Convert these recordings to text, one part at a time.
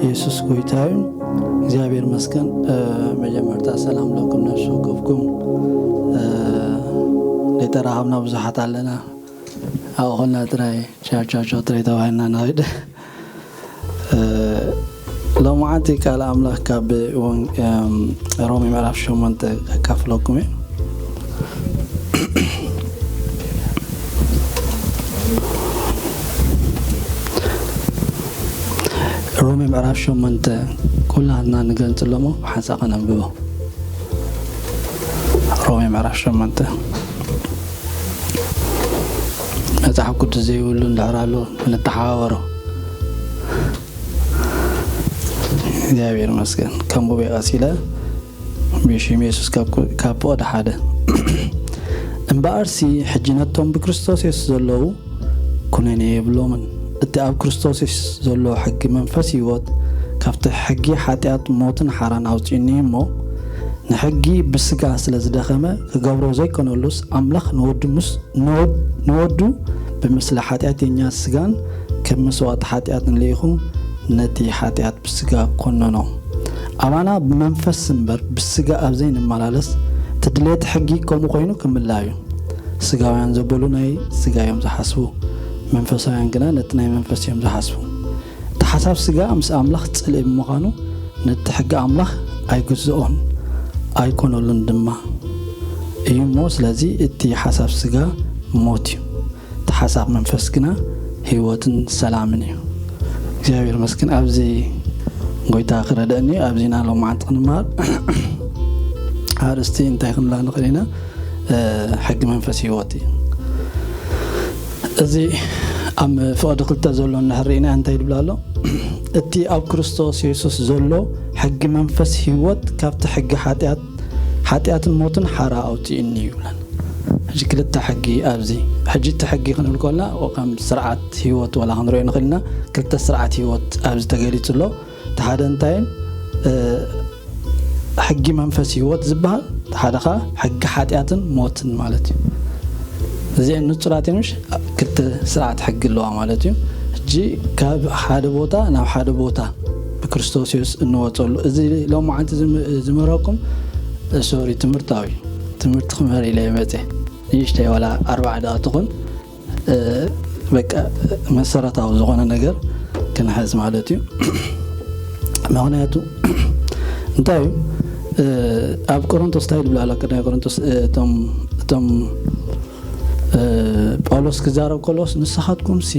የሱስ ጎይታ እዩ። እግዚኣብሔር ይመስገን። እ፣ መጀመርታ ሰላም ለኩም ነፍሲ ወከፍኩም። እ፣ ዘይተራኸብና ብዙሓት ኣለና። ኣብኡ ኾና ጥራይ ቻው ቻው ቻው ጥራይ ተባሂልና ንኸይድ። እ፣ ሎማዓንቲ ቃል ኣምላኽ ካብ ወን-፣ እም፣ ሮሜ ምዕራፍ ሸሞንተ ከካፍለኩም እየ። ሮሜ ምዕራፍ ሸሞንተ ኩላትና ንገንጽሎ እሞ ብሓንሳእ ከነንብቦ። ሮሜ ምዕራፍ ሸሞንተ። መጽሓፍ ቅዱስ ዘይብሉ እንድሕር ኣሎ ንተሓባበሮ። እግዚኣብሔር ይመስገን። ከንብቦ እየ ቀሲለ። ብሽም የሱስ ካብ፣ ካብ ፍቕዲ ሓደ። እምበኣርሲ ሕጂ ነቶም ብክርስቶስ የሱስ ዘለዉ ኩነኔ የብሎምን። እቲ ኣብ ክርስቶስ የሱስ ዘሎ ሕጊ መንፈስ ህይወት ካብቲ ሕጊ ሓጢኣት ሞትን ሓራን ኣውጺኡኒ እሞ፣ ንሕጊ ብስጋ ስለ ዝደኸመ ክገብሮ ዘይኮነሉስ ኣምላኽ ንወዱ ምስ፣ ንወድ-፣ ንወዱ ብምስሊ ሓጢኣተኛ ስጋን ከም መስዋእቲ ሓጢኣትን ልኢኹ ነቲ ሓጢኣት ብስጋ ኮነኖ። ኣባና ብመንፈስ እምበር ብስጋ ኣብ ዘይንመላለስ፣ እቲ ድሌት ሕጊ ከምኡ ኮይኑ ክምላ እዩ። ስጋውያን ዘበሉ ናይ ስጋ እዮም ዝሓስቡ፣ መንፈሳውያን ግና ነቲ ናይ መንፈስ እዮም ዝሓስቡ። እቲ ሓሳብ ስጋ ምስ ኣምላኽ ጽልኢ ብምዃኑ ነቲ ሕጊ ኣምላኽ ኣይግዝኦን ኣይኮነሉን ድማ እዩ እሞ፣ ስለዚ እቲ ሓሳብ ስጋ ሞት እዩ። እቲ ሓሳብ መንፈስ ግና ህይወትን ሰላምን እዩ። እግዚኣብሔር ይመስገን። ኣብዚ ጎይታ ክረድአኒ እዩ። ኣብዚና ሎማዓንቲ ክንመሃር ኣርእስቲ እንታይ ክንብላ ንኽእል ኢና? እ፣ ሕጊ መንፈስ ህይወት እዩ። እዚ ኣብ ፍቕዲ ክልተ ዘሎ እንድሕር ርኢና እንታይ ይብል ኣሎ? እቲ ኣብ ክርስቶስ የሱስ ዘሎ ሕጊ መንፈስ ህይወት ካብቲ ሕጊ ሓጢኣት፣ ሓጢኣትን ሞትን ሓራ ኣውፂእኒ እዩ ይብለን። ሕጂ ክልተ ሕጊ ኣብዚ፣ ሕጂ እቲ ሕጊ ክንብል ከለና ከም ስርዓት ህይወት ወላ ክንሪኦ ንኽእል ኢና። ክልተ ስርዓት ህይወት ኣብዚ ተገሊጹ ኣሎ። እቲ ሓደ እንታይ፣ እ፣ ሕጊ መንፈስ ህይወት ዝበሃል፣ እቲ ሓደ ኸዓ ሕጊ ሓጢኣትን ሞትን ማለት እዩ። እዚአን ንጹራት እየን፣ ምሽ? ክልተ ስርዓት ሕጊ ኣለዋ ማለት እዩ። ሕጂ ካብ ሓደ ቦታ ናብ ሓደ ቦታ ብክርስቶስ የሱስ እንወጸሉ። እዚ ሎማዓንቲ ዝም-፣ ዝምህረኩም፣ ሶሪ፣ ትምህርታዊ ትምህርቲ ክምህር ኢለ እየ መጼ። ንእሽተይ ዋላ ኣርባዓ ደቂቕ ትኹን፣ እ፣ በቃ መሰረታዊ ዝኾነ ነገር ክንሕዝ ማለት እዩ። ምኽንያቱ እንታይ እዩ? እ፣ ኣብ ቆሮንቶስ እንታይ ይብል ኣሎ? ቀዳማይ ቆሮንቶስ፣ እ፣ እቶም፣ እቶም፣ እ፣ ጳውሎስ ክዛረብ ከሎስ፣ "ንስኻትኩምሲ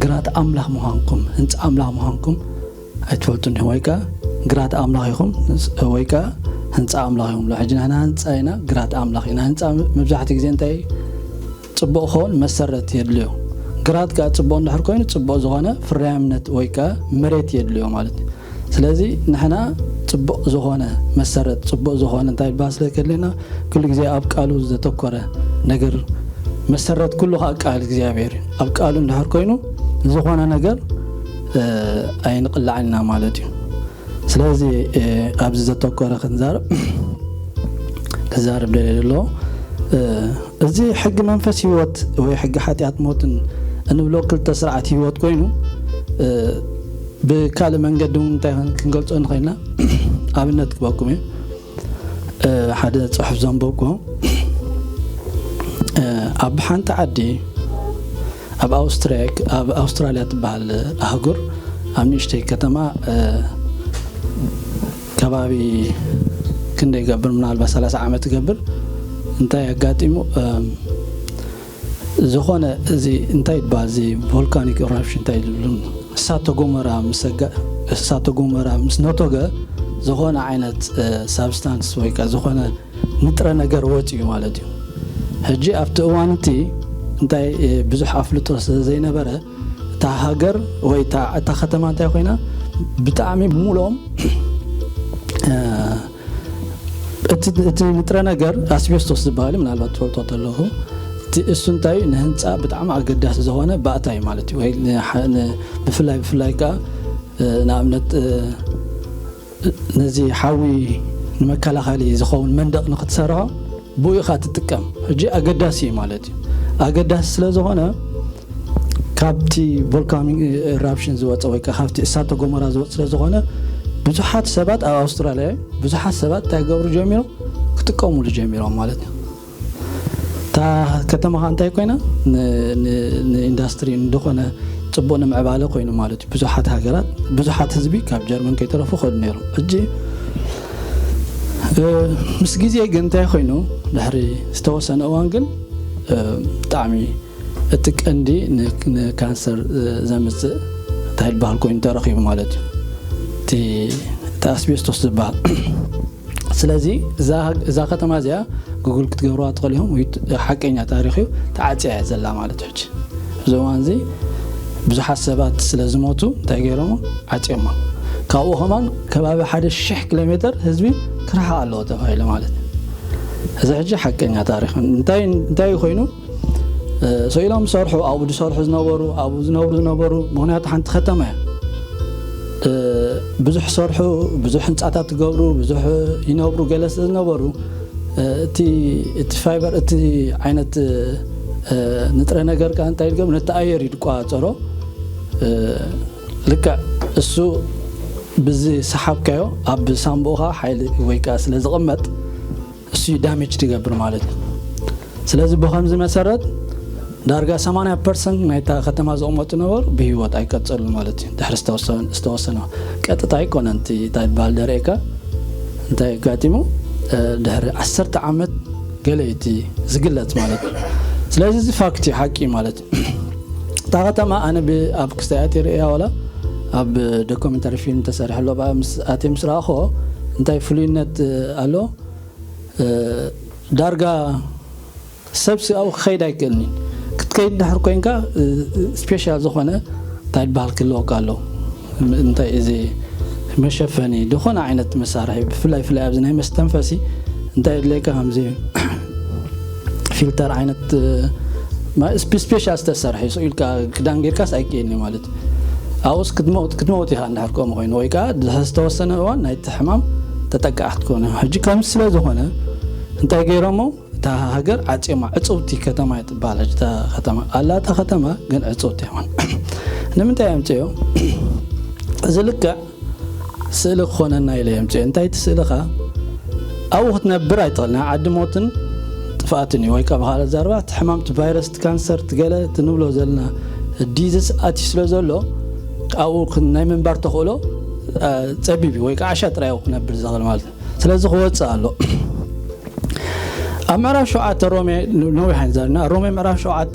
ግራት ኣምላኽ ምዃንኩም፣ ህንጻ ኣምላኽ ምዃንኩም ኣይትፈልጡን ዲኹም?" ወይ ከኣ ግራት ኣምላኽ ኢኹም፣ ወይ ከኣ ህንጻ ኣምላኽ ኢኹም። ሕጂ ንሕና ህንጻ ኢና፣ ግራት ኣምላኽ ኢና። ህንጻ መብዛሕትኡ ግዜ እንታይ እዩ? ጽቡቕ ክኸውን መሰረት የድልዮ። ግራት ከኣ ጽቡቕ እንድሕር ኮይኑ፣ ጽቡቕ ዝኾነ ፍርያምነት ወይ ከኣ መሬት የድልዮ ማለት እዩ። ስለዚ ንሕና ጽቡቕ ዝኾነ መሰረት፣ ጽቡቕ ዝኾነ እንታይ ይበሃል ስለ ከድልየና፣ ኩሉ ግዜ ኣብ ቃሉ ዘተኮረ ነገር፣ መሰረት ኩሉ ከኣ ቃል እግዚኣብሔር እዩ። ኣብ ቃሉ እንድሕር ኮይኑ፣ ዝኾነ ነገር፣ እ፣ ኣይንቕላዕን ኢና ማለት እዩ። ስለዚ፣ እ፣ ኣብዚ ዘተኮረ ክንዛረብ፣ ክዛረብ ደልየ ዘሎ፣ እ፣ እዚ ሕጊ መንፈስ ህይወት ወይ ሕጊ ሓጢኣት ሞትን እንብሎ ክልተ ስርዓት ህይወት ኮይኑ፣ እ፣ ብካልእ መንገዲ እውን እንታይ ክን-፣ ክንገልጾ ንኽእል ኢና? ኣብነት ክበኩም እዩ። እ፣ ሓደ ጽሑፍ ዘንበብኩ፣ እ፣ ኣብ ሓንቲ ዓዲ፣ ኣብ ኣውስትሪያ፣ ኣብ ኣውስትራልያ ትበሃል ኣህጉር፣ ኣብ ንእሽተይ ከተማ፣ እ፣ ከባቢ ክንደይ ይገብር? ምናልባት ሰላሳ ዓመት ይገብር። እንታይ ኣጋጢሙ? እም፣ ዝኾነ እዚ እንታይ ይበሃል? እዚ ቮልካኒክ ኢራፕሽን እንታይ ዝብሉ? እሳተ ጎመራ ምስ ኣጋ-፣ እሳተ ጎመራ ምስ ነቶገ ዝኾነ ዓይነት፣ እ፣ ሳብስታንስ ወይ ከኣ ዝኾነ ንጥረ ነገር ወፂኡ ማለት እዩ። ሕጂ ኣብቲ እዋን እቲ እንታይ፣ እ፣ ብዙሕ ኣፍልጦ ስለ ዘይነበረ፣ እታ ሃገር ወይ እታ፣ እታ ከተማ እንታይ ኮይና? ብጣዕሚ ብምሉኦም፣ እ፣ እቲ፣ እቲ ንጥረ ነገር ኣስቤስቶስ ዝበሃል እዩ፣ ምናልባት ትፈልጦ ተለኹ። እቲ እሱ እንታይ እዩ? ንህንፃ ብጣዕሚ ኣገዳሲ ዝኾነ ባእታ እዩ ማለት እዩ። ወይ ንሓ-፣ ን-፣ ብፍላይ፣ ብፍላይ ከኣ፣ እ፣ ንኣብነት፣ እ፣ ነዚ ሓዊ ንመከላኸሊ ዝኸውን መንደቕ ንክትሰርሖ ብኡ ኢኻ ትጥቀም። ሕጂ ኣገዳሲ እዩ ማለት እዩ። ኣገዳሲ ስለ ዝኾነ፣ ካብቲ ቮልካኒክ ኢራፕሽን ዝወፀ ወይ ከዓ ካብቲ እሳተ ጎመራ ዝወፅ ስለ ዝኾነ ብዙሓት ሰባት ኣብ ኣውስትራልያ ብዙሓት ሰባት እንታይ ገብሩ ጀሚሮም ክጥቀሙሉ ጀሚሮም ማለት እዩ። እታ ከተማ ከዓ እንታይ ኮይና ንኢንዱስትሪ እንደኾነ ፅቡቅ ንምዕባለ ኮይኑ ማለት እዩ። ብዙሓት ሃገራት ብዙሓት ህዝቢ ካብ ጀርመን ከይተረፉ ከዱ ነይሮም። እጂ ምስ ግዜ ግን እንታይ ኮይኑ ድሕሪ ዝተወሰነ እዋን ግን ብጣዕሚ እቲ ቀንዲ ንካንሰር ዘምፅእ እንታይ ዝበሃል ኮይኑ ተረኪቡ ማለት እዩ። እቲ ኣስቤስቶስ ዝበሃል ስለዚ እዛ ከተማ እዚኣ ግጉል ክትገብርዋ ትኽእል ኢኹም። ሓቀኛ ታሪክ እዩ። ተዓፅያ እያ ዘላ ማለት ሕጂ እዚ እዋን እዚ ብዙሓት ሰባት ስለ ዝሞቱ እንታይ ገይሮሞ ዓፅዮሞ። ካብኡ ከማን ከባቢ ሓደ ሽሕ ኪሎ ሜትር ህዝቢ ክረሓቕ ኣለዎ ተባሂሉ ማለት እዩ። እዚ ሕጂ ሓቀኛ ታሪክ እንታይ ኮይኑ ስኢሎም ዝሰርሑ ኣብኡ ዝሰርሑ ዝነበሩ ኣብኡ ዝነብሩ ዝነበሩ ምክንያቱ ሓንቲ ከተማ እያ። ብዙሕ ሰርሑ ብዙሕ ህንፃታት ትገብሩ ብዙሕ ይነብሩ ገለ ስለ ዝነበሩ እቲ እቲ ፋይበር እቲ ዓይነት ንጥረ ነገር ከዓ እንታይ ድገም ነቲ ኣየር እዩ ዝቆፃፀሮ። ልክዕ እሱ ብዚ ሰሓብካዮ ኣብ ሳምቡእኻ ሓይሊ ወይ ከዓ ስለ ዝቕመጥ እሱ ዳሜጅ ትገብር ማለት እዩ። ስለዚ ብከምዚ መሰረት ዳርጋ ሰማንያ ፐርሰንት ናይታ ከተማ ዝቕመጡ ነበሩ ብህይወት ኣይቀፀሉ ማለት እዩ። ድሕሪ ዝተወሰነ ቀጥታ ኣይኮነን እቲ እንታይ በሃል ደረእካ እንታይ ኣጋጢሙ ድሕሪ ዓሰርተ ዓመት ገለ እቲ ዝግለፅ ማለት እዩ። ስለዚ እዚ ፋክት እዩ ሓቂ ማለት እዩ። እታ ከተማ ኣነ ኣብ ክስታይ ኣትየ ርእያ ዋላ ኣብ ዶኩመንታሪ ፊልም ተሰሪሐ ኣሎ ምስ ኣትየ ምስ ረኣኹ እንታይ ፍሉይነት ኣሎ ዳርጋ ሰብ ኣብኡ ክኸይድ ኣይክእልኒ ክትከይድ ድሕር ኮይንካ ስፔሻል ዝኾነ እንታይ በሃል ክህልወካ ኣሎ እንታይ እዚ መሸፈኒ ዝኾነ ዓይነት መሳርሒ ብፍላይ ፍላይ ኣብዚ ናይ መስተንፈሲ እንታይ የድለየካ ከምዚ ፊልተር ዓይነት ስፔሻል ዝተሰርሐ ስኢልካ ክዳን ጌርካስ ኣይክእልኒ ማለት ኣብኡስ ክትመውት ክትመውት ኢኻ እንድሕር ከምኡ ኮይኑ ወይ ከዓ ዝተወሰነ እዋን ናይቲ ሕማም ተጠቃዕ ክትኮነ ሕጂ ከም ስለ ዝኾነ እንታይ ገይሮሞ እታ ሃገር ዓፅዮማ ዕፅውቲ ከተማ እያ ትበሃል እታ ከተማ ኣላ እታ ከተማ ግን ዕፅውቲ እያ ንምንታይ ኣምፅዮ እዚ ልክዕ ስእሊ ክኾነና ኢለ የምፅኦ እንታይ እቲ ስእልኻ ኣብኡ ክትነብር ኣይትኽእል ናይ ዓዲ ሞትን ጥፍኣትን እዩ ወይ ካብ ካልእ ዘረባ እቲ ሕማም እቲ ቫይረስ እቲ ካንሰር እቲ ገለ እቲ ንብሎ ዘለና ዲዝስ ኣትዩ ስለ ዘሎ ኣብኡ ናይ ምንባር ተኽእሎ ፀቢብ እዩ ወይ ከዓ ዓሻ ጥራይ ክነብር ዝኽእል ማለት እዩ ስለዚ ክወፅእ ኣሎ ኣብ ምዕራፍ ሸውዓተ ሮሜ ነዊሕ ኣይንዛርና ሮሜ ምዕራፍ ሸውዓተ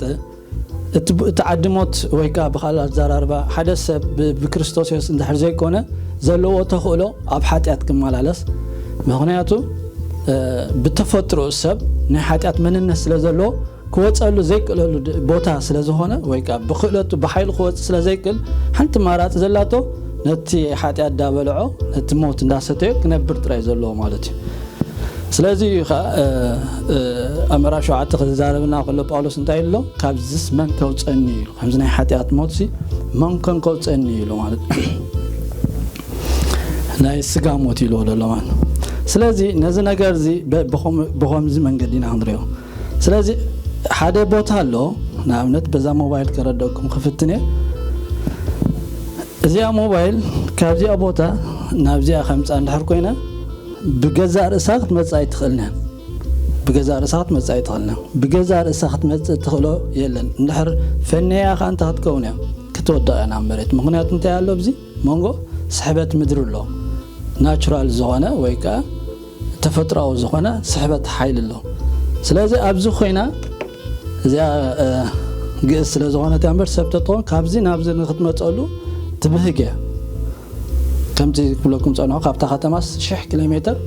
እቲ ዓዲ ሞት ወይ ከዓ ብካልእ ኣዘራርባ ሓደ ሰብ ብክርስቶስ የሱስ እንድሕር ዘይኮነ ዘለዎ ተኽእሎ ኣብ ሓጢኣት ክመላለስ ምኽንያቱ ብተፈጥሮ ሰብ ናይ ሓጢኣት መንነት ስለ ዘለዎ ክወፀሉ ዘይክእለሉ ቦታ ስለ ዝኾነ ወይ ከዓ ብክእለቱ ብሓይሉ ክወፅእ ስለ ዘይክእል ሓንቲ ማራፂ ዘላቶ ነቲ ሓጢኣት ዳበልዖ ነቲ ሞት እንዳሰተዮ ክነብር ጥራይ ዘለዎ ማለት እዩ ስለዚ እዩ ከዓ ኣብ ምዕራፍ ሸውዓተ ክዛረብና ከሎ ጳውሎስ እንታይ ኣሎ ካብዚስ መን ከውፀኒ ኢሉ ከምዚ ናይ ሓጢኣት ሞት ሲ መን ከን ከውፀኒ ኢሉ ማለት ናይ ስጋ ሞት ኢልዎ ዘሎ ማለት ስለዚ ነዚ ነገር እዚ ብኸምዚ መንገዲ ኢና ክንሪኦ ስለዚ ሓደ ቦታ ኣሎ ንኣብነት በዛ ሞባይል ከረደኩም ክፍትን እየ እዚኣ ሞባይል ካብዚኣ ቦታ ናብዚኣ ከምፃ እንድሕር ኮይና ብገዛእ ርእሳ ክትመፅእ ኣይትኽእልን እያ ብገዛእ ርእሳ ክትመፅእ ኣይትኽእልን እያ ብገዛእ ርእሳ ክትመፅእ ትኽእሎ የለን እንድሕር ፈነያ ከዓ እንታይ ክትከውን እያ ክትወድቕ እያ ናብ መሬት ምኽንያቱ እንታይ ኣሎ ኣብዚ መንጎ ስሕበት ምድሪ ኣሎ ናቹራል ዝኾነ ወይ ከዓ ተፈጥሮኣዊ ዝኾነ ስሕበት ሓይሊ ኣሎ ስለዚ ኣብዚ ኮይና እዚኣ ግእዝ ስለ ዝኾነት እያ እምበር ሰብ ተትኾን ካብዚ ናብዚ ንክትመፀሉ ትብህግ እያ ከምቲ ክብለኩም ፀንሖ ካብታ ከተማ ሽሕ ኪሎ ሜትር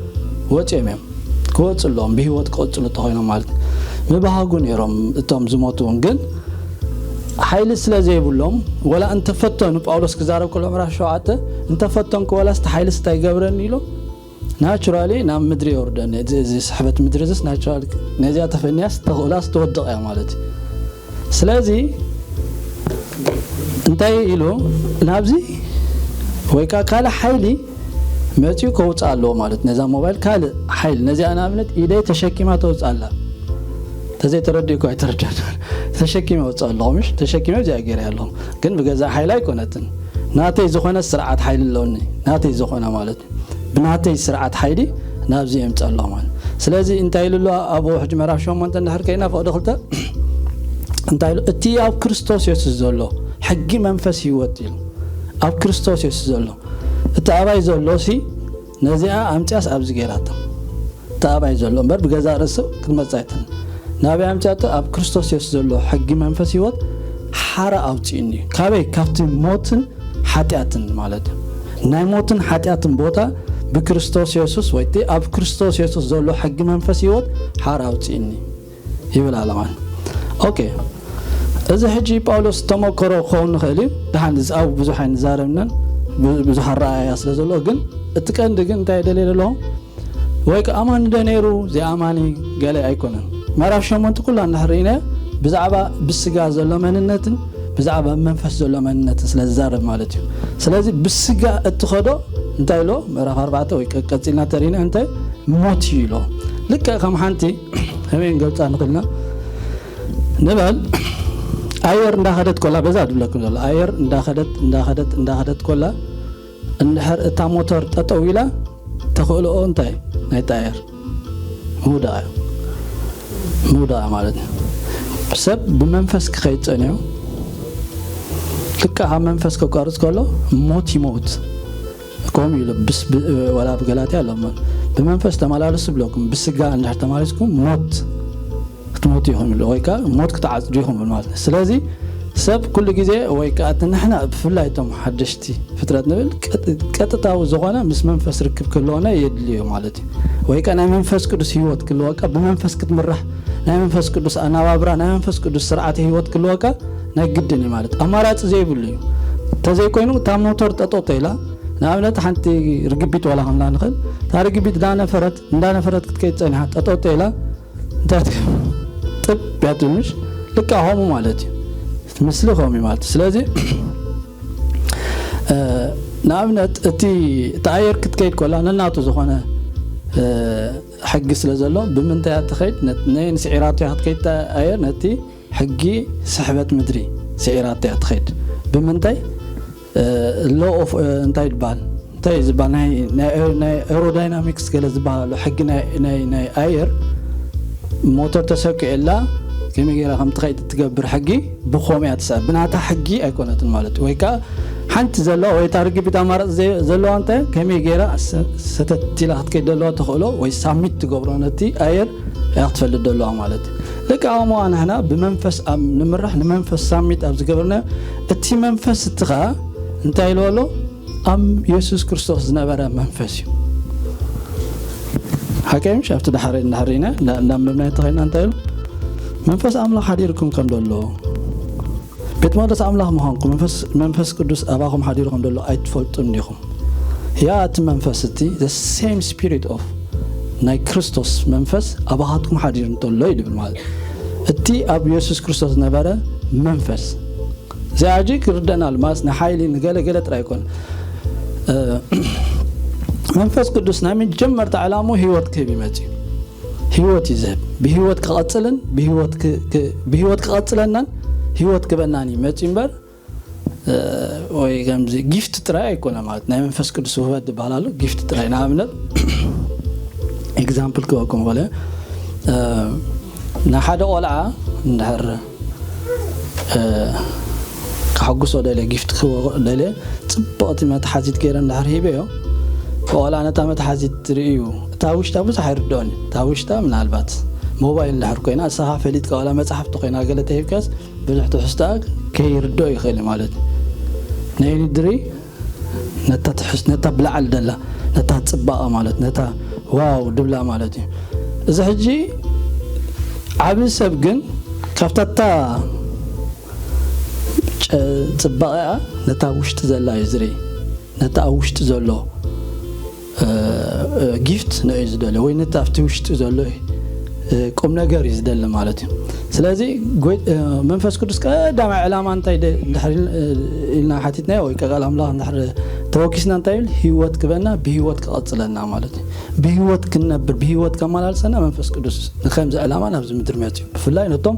ወፂኦም እዮም ክወፁ ኣለዎም ብሂወት ክቐፅሉ ተኮይኖም ማለት ምባሃጉ ነይሮም እቶም ዝሞቱ እውን ግን ሓይሊ ስለ ዘይብሎም ወላ እንተፈተኑ ጳውሎስ ክዛረብ ከሎ ምዕራፍ ሸውዓተ እንተፈተንኩ ወላስ እቲ ሓይልስ እንታይ ይገብረኒ ኢሎም ናቹራሊ ናብ ምድሪ የውርደኒ እዚ ስሕበት ምድሪ ዝስ ናቹራሊ ነዚኣ ተፈንያስ ተኽእላስ ትወድቕ እያ ማለት እዩ ስለዚ እንታይ ኢሉ ናብዚ ወይ ከዓ ካልእ ሓይሊ መፂኡ ከውፅእ ኣለዎ ማለት ነዛ ሞባይል ካልእ ሓይሊ ነዚኣ ንኣብነት ኢደይ ተሸኪማ ተውፅእ ኣላ ተዘይተረዲእኩ ኣይተረዳን ተሸኪመ ወፅእ ኣለኹ፣ ምሽ ተሸኪመ እዚኣ ገይረ ኣለኹ። ግን ብገዛእ ሓይሊ ኣይኮነትን። ናተይ ዝኾነ ስርዓት ሓይሊ ኣለውኒ። ናተይ ዝኾነ ማለት እዩ። ብናተይ ስርዓት ሓይሊ ናብዚ የምፅእ ኣለኹ ማለት። ስለዚ እንታይ ኢሉ ኣሎ ኣብኡ? ሕጂ ምዕራፍ ሸሞንተ እንድሕር ከይና ፍቕዲ ክልተ እንታይ ኢሉ? እቲ ኣብ ክርስቶስ የሱስ ዘሎ ሕጊ መንፈስ ህይወት ኢሉ። ኣብ ክርስቶስ የሱስ ዘሎ፣ እቲ ኣባይ ዘሎ ሲ ነዚኣ ኣምፅያስ ኣብዚ ገይራታ። እቲ ኣባይ ዘሎ እምበር ብገዛእ ርእሱ ክትመፅእ ኣይትኽእልን። ናበይ ኣምፅያቶ? ኣብ ክርስቶስ የሱስ ዘሎ ሕጊ መንፈስ ህይወት ሓራ ኣውፅእኒ እዩ። ካበይ? ካብቲ ሞትን ሓጢኣትን ማለት እዩ። ናይ ሞትን ሓጢኣትን ቦታ ብክርስቶስ የሱስ ወይ እቲ ኣብ ክርስቶስ የሱስ ዘሎ ሕጊ መንፈስ ህይወት ሓራ ኣውፅእኒ ይብል ኣሎ ማለት። ኦኬ፣ እዚ ሕጂ ጳውሎስ ተመክሮ ክኸውን ንኽእል እዩ። ደሓን ዝፃው ብዙሕ ኣይንዛረብነን፣ ብዙ- ብዙሕ ኣረኣእያ ስለ ዘሎ፣ ግን እቲ ቀንዲ ግን እንታይ ደልየ ዘለኹ? ወይ ከ ኣማኒ ዶ ነይሩ ዘይኣማኒ ገለ ኣይኮነን። ምዕራፍ ሸሞንተ ኩላ እንድሕር ርኢናዮ ብዛዕባ ብስጋ ዘሎ መንነትን ብዛዕባ መንፈስ ዘሎ መንነትን ስለ ዝዛረብ ማለት እዩ። ስለዚ ብስጋ እትኸዶ እንታይ ኢሎ? ምዕራፍ ኣርባዕተ ወይ ቀ- ቀፂልና ተሪና እንታይ ሞት እዩ ኢሎ። ልክዕ ከም ሓንቲ ከመይ ንገልፃ ንኽእልና ንበል፣ ኣየር እንዳኸደት ኮላ፣ በዛ ድብለኩም ዘሎ ኣየር እንዳኸደት እንዳኸደት እንዳኸደት ኮላ እንድሕር እታ ሞተር ጠጠው ኢላ ተኽእልኦ እንታይ ናይታ ኣየር ምውዳቕ እዩ። ምውዳቕ ማለት እዩ። ሰብ ብመንፈስ ክኸይድ ጸኒሑ ልክዕ ካብ መንፈስ ከቋርጽ ከሎ ሞት ይመውት። ከምኡ ኢሉ ብስ- ብ- ዋላ ኣብ ገላትያ ኣሎ እሞ፣ ብመንፈስ ተመላለሱ ብለኩም፣ ብስጋ እንድሕር ተማሊስኩም ሞት ክትሞቱ ኢኹም ኢሉ፣ ወይ ከዓ ሞት ክትዓጽዱ ኢኹም ኢሉ ማለት እዩ። ስለዚ ሰብ ኩሉ ግዜ ወይ ከዓ እቲ ንሕና ብፍላይ እቶም ሓደሽቲ ፍጥረት ንብል ቀጥ- ቀጥታዊ ዝኾነ ምስ መንፈስ ርክብ ክህልወና የድልዮ ማለት እዩ። ወይ ከዓ ናይ መንፈስ ቅዱስ ህይወት ክህልወካ፣ ብመንፈስ ክትምራሕ፣ ናይ መንፈስ ቅዱስ ኣናባብራ፣ ናይ መንፈስ ቅዱስ ስርዓተ ህይወት ክህልወካ ናይ ግድን እዩ ማለት ኣማራፂ ዘይብሉ እዩ። እንተዘይኮይኑ እታ ሞተር ጠጠው ተይላ፣ ንኣብነት ሓንቲ ርግቢት ዋላ ከምላ ንኽእል፣ እታ ርግቢት እንዳነፈረት እንዳነፈረት ክትከይድ ፀኒሓ ጠጠው ተይላ እንታይ ትገብር? ጥብ ያትንሽ ልካ ሆሙ ማለት እዩ። ትምስሊ ሆሚ ማለት እዩ። ስለዚ እ፣ ንኣብነት እቲ እቲ ኣየር ክትከይድ ኮላ ነናቱ ዝኾነ እ፣ ሕጊ ስለ ዘሎ ብምንታይ እያ ትኸይድ? ነት- ነየን ስዒራቶ እያ ክትከይድ እታ ኣየር? ነቲ ሕጊ ስሕበት ምድሪ ስዒራቶ እያ ትኸይድ። ብምንታይ? ሎ ኦፍ እንታይ ይባል እንታይ እዩ ዝበሃል ናይ ናይ ኤሮ- ናይ ኤሮዳይናሚክስ ገለ ዝበሃል ኣሎ ሕጊ ናይ ናይ ናይ ኣየር ሞተር ተሰኪዑላ ከመይ ገይራ ከም ትኸይድ እትገብር ሕጊ ብኸምኡ እያ ትስዕብ ብናታ ሕጊ ኣይኮነትን ማለት እዩ ወይ ከዓ ሓንቲ ዘለዋ ወይ እታ ርግቢት ኣማራፂ ዘይ- ዘለዋ እንታይ ከመይ ገይራ ሰ- ሰተት ኢላ ክትከይድ ዘለዋ ተኽእሎ ወይ ሳሚት ትገብሮ ነቲ ኣየር እያ ክትፈልጥ ዘለዋ ማለት እዩ ልክዕ ከምኡ ንሕና ብመንፈስ ኣብ ንምራሕ ንመንፈስ ሳሚት ኣብ ዝገበርና እቲ መንፈስ እቲ ከዓ እንታይ ኢልዎ ኣሎ ኣብ የሱስ ክርስቶስ ዝነበረ መንፈስ እዩ ሓቀይ ምሽ ኣብቲ ዳሕረ እንዳሕሪና እንዳንበብና ተኸይና እንታይ ኢሉ መንፈስ ኣምላኽ ሓዲርኩም ከም ዘሎ ቤት መቅደስ ኣምላኽ ምዃንኩም መንፈስ ቅዱስ ኣባኹም ሓዲሩ ከም ዘሎ ኣይትፈልጡን ዲኹም ያ እቲ መንፈስ እቲ the same spirit of ናይ ክርስቶስ መንፈስ ኣባኻትኩም ሓዲሩ እንተሎ እዩ ድብል ማለት እቲ ኣብ የሱስ ክርስቶስ ዝነበረ መንፈስ እዚኣ ሕጂ ክርደና ልማስ ንሓይሊ ንገለገለ ጥራይ ይኮን መንፈስ ቅዱስ ናይ መጀመርታ ዕላሙ ህይወት ክህብ ይመፅ እዩ ህይወት እዩ ዝህብ ብህይወት ክቐፅልን ብህይወት ክቐፅለናን ህይወት ክበናን እዩ መፅ እምበር ወይ ከምዚ ጊፍት ጥራይ ኣይኮነ ማለት ናይ መንፈስ ቅዱስ ውህበት ዝበሃል ኣሎ ጊፍት ጥራይ ንኣብነት ኤግዛምፕል ክበኩም ከለ ንሓደ ቆልዓ እንድሕር ከሐጉሶ ደለ ጊፍት ክህቦ ደለ ፅብቕቲ መትሓዚት ገይረ እንድሕር ሂበዮ ቆልዓ ነታ መትሓዚት ርእዩ እታ ውሽጣ ብዙሕ ኣይርድኦን እዩ እታ ውሽጣ ምናልባት ሞባይል እንድሕር ኮይና እሳኻ ፈሊጥካ ዋላ መፅሓፍቲ ኮይና ገለ ተሂብካስ ብዙሕ ትሕዝቶኣ ከይርድኦ ይኽእል እዩ ማለት እዩ ናይ ውድድሪ ነታ ትሕስ ነታ ብላዕሊ ደላ ነታ ፅባቐ ማለት ነታ ዋው ድብላ ማለት እዩ እዚ ሕጂ ዓብዪ ሰብ ግን ካብታታ ፅባቐኣ ነታ ውሽጢ ዘላ እዩ ዝርኢ ነታ ኣብ ውሽጢ ዘሎ ጊፍት ንኡ ዝደለ ወይ ነቲ ኣብቲ ውሽጢ ዘሎ ቁም ነገር እዩ ዝደሊ ማለት እዩ ስለዚ መንፈስ ቅዱስ ቀዳማይ ዕላማ እንታይ ድሕር ኢልና ሓቲትናዮ ወይ ቃል ኣምላኽ ድሕር ተወኪስና እንታይ ይብል ህይወት ክበና ብህይወት ክቐፅለና ማለት እዩ ብህይወት ክንነብር ብህይወት ከመላልሰና መንፈስ ቅዱስ ንከምዚ ዕላማ ናብዚ ምድሪ መፅዩ ብፍላይ ነቶም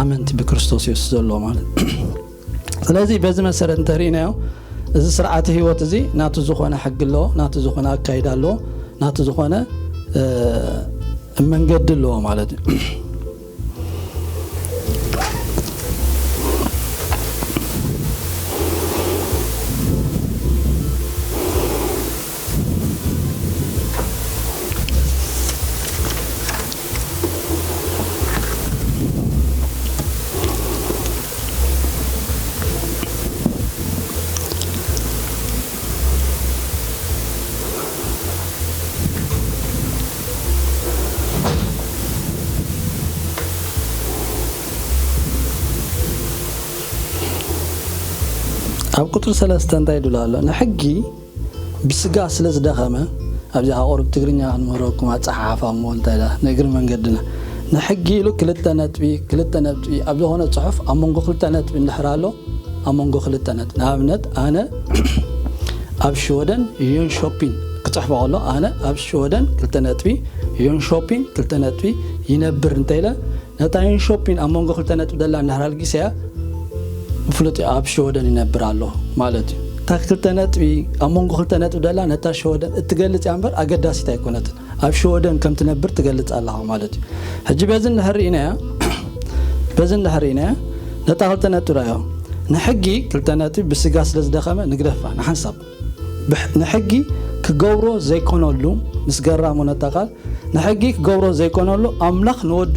ኣመንቲ ብክርስቶስ የሱስ ዘለዎ ማለት። ስለዚ በዚ መሰረት እንተርኢናዮ፣ እዚ ስርዓተ ህይወት እዚ ናቱ ዝኾነ ሕጊ ኣለዎ፣ ናቱ ዝኾነ ኣካይዳ ኣለዎ፣ ናቱ ዝኾነ መንገዲ ኣለዎ ማለት እዩ። ኣብ ቁፅሪ ሰለስተ እንታይ ይብል ኣሎ? ንሕጊ ብስጋ ስለ ዝደኸመ፣ ኣብዚኣ ቁሩብ ትግርኛ ክንምህረኩም፣ ኣፀሓሓፋ እሞ እንታይ ዳ ንእግሪ መንገድና፣ ንሕጊ ኢሉ ክልተ ነጥቢ፣ ክልተ ነጥቢ ኣብ ዝኾነ ፅሑፍ ኣብ መንጎ ክልተ ነጥቢ እንድሕር ኣሎ፣ ኣብ መንጎ ክልተ ነጥቢ፣ ንኣብነት ኣነ ኣብ ሽወደን ዮንሾፒን ክፅሕፎ ከሎ፣ ኣነ ኣብ ሽወደን ክልተ ነጥቢ፣ ዮንሾፒን ክልተ ነጥቢ ይነብር እንተኢለ፣ ነታ ዮንሾፒን ኣብ መንጎ ክልተ ነጥቢ ደላ እንድሕር ኣልጊሰያ፣ ብፍሉጥ ኣብ ሽወደን ይነብር ኣሎ ማለት እዩ። እታ ክልተ ነጥቢ ኣብ መንጎ ክልተ ነጥቢ ደላ ነታ ሽወደን እትገልጽ እያ እምበር ኣገዳሲት ኣይኮነትን። ኣብ ሽወደን ከም ትነብር ትገልጽ ኣለኻ ማለት እዩ። ሕጂ በዚ እንድሕር ርኢናያ፣ በዚ እንድሕር ርኢናያ፣ ነታ ክልተ ነጥቢ ርኣዮ። ንሕጊ ክልተ ነጥቢ ብስጋ ስለ ዝደኸመ ንግደፋ ንሓንሳብ። ብሕ-፣ ንሕጊ ክገብሮ ዘይኮነሉ፣ ምስ ገራሙ ነታ ቃል፣ ንሕጊ ክገብሮ ዘይኮነሉ፣ ኣምላኽ ንወዱ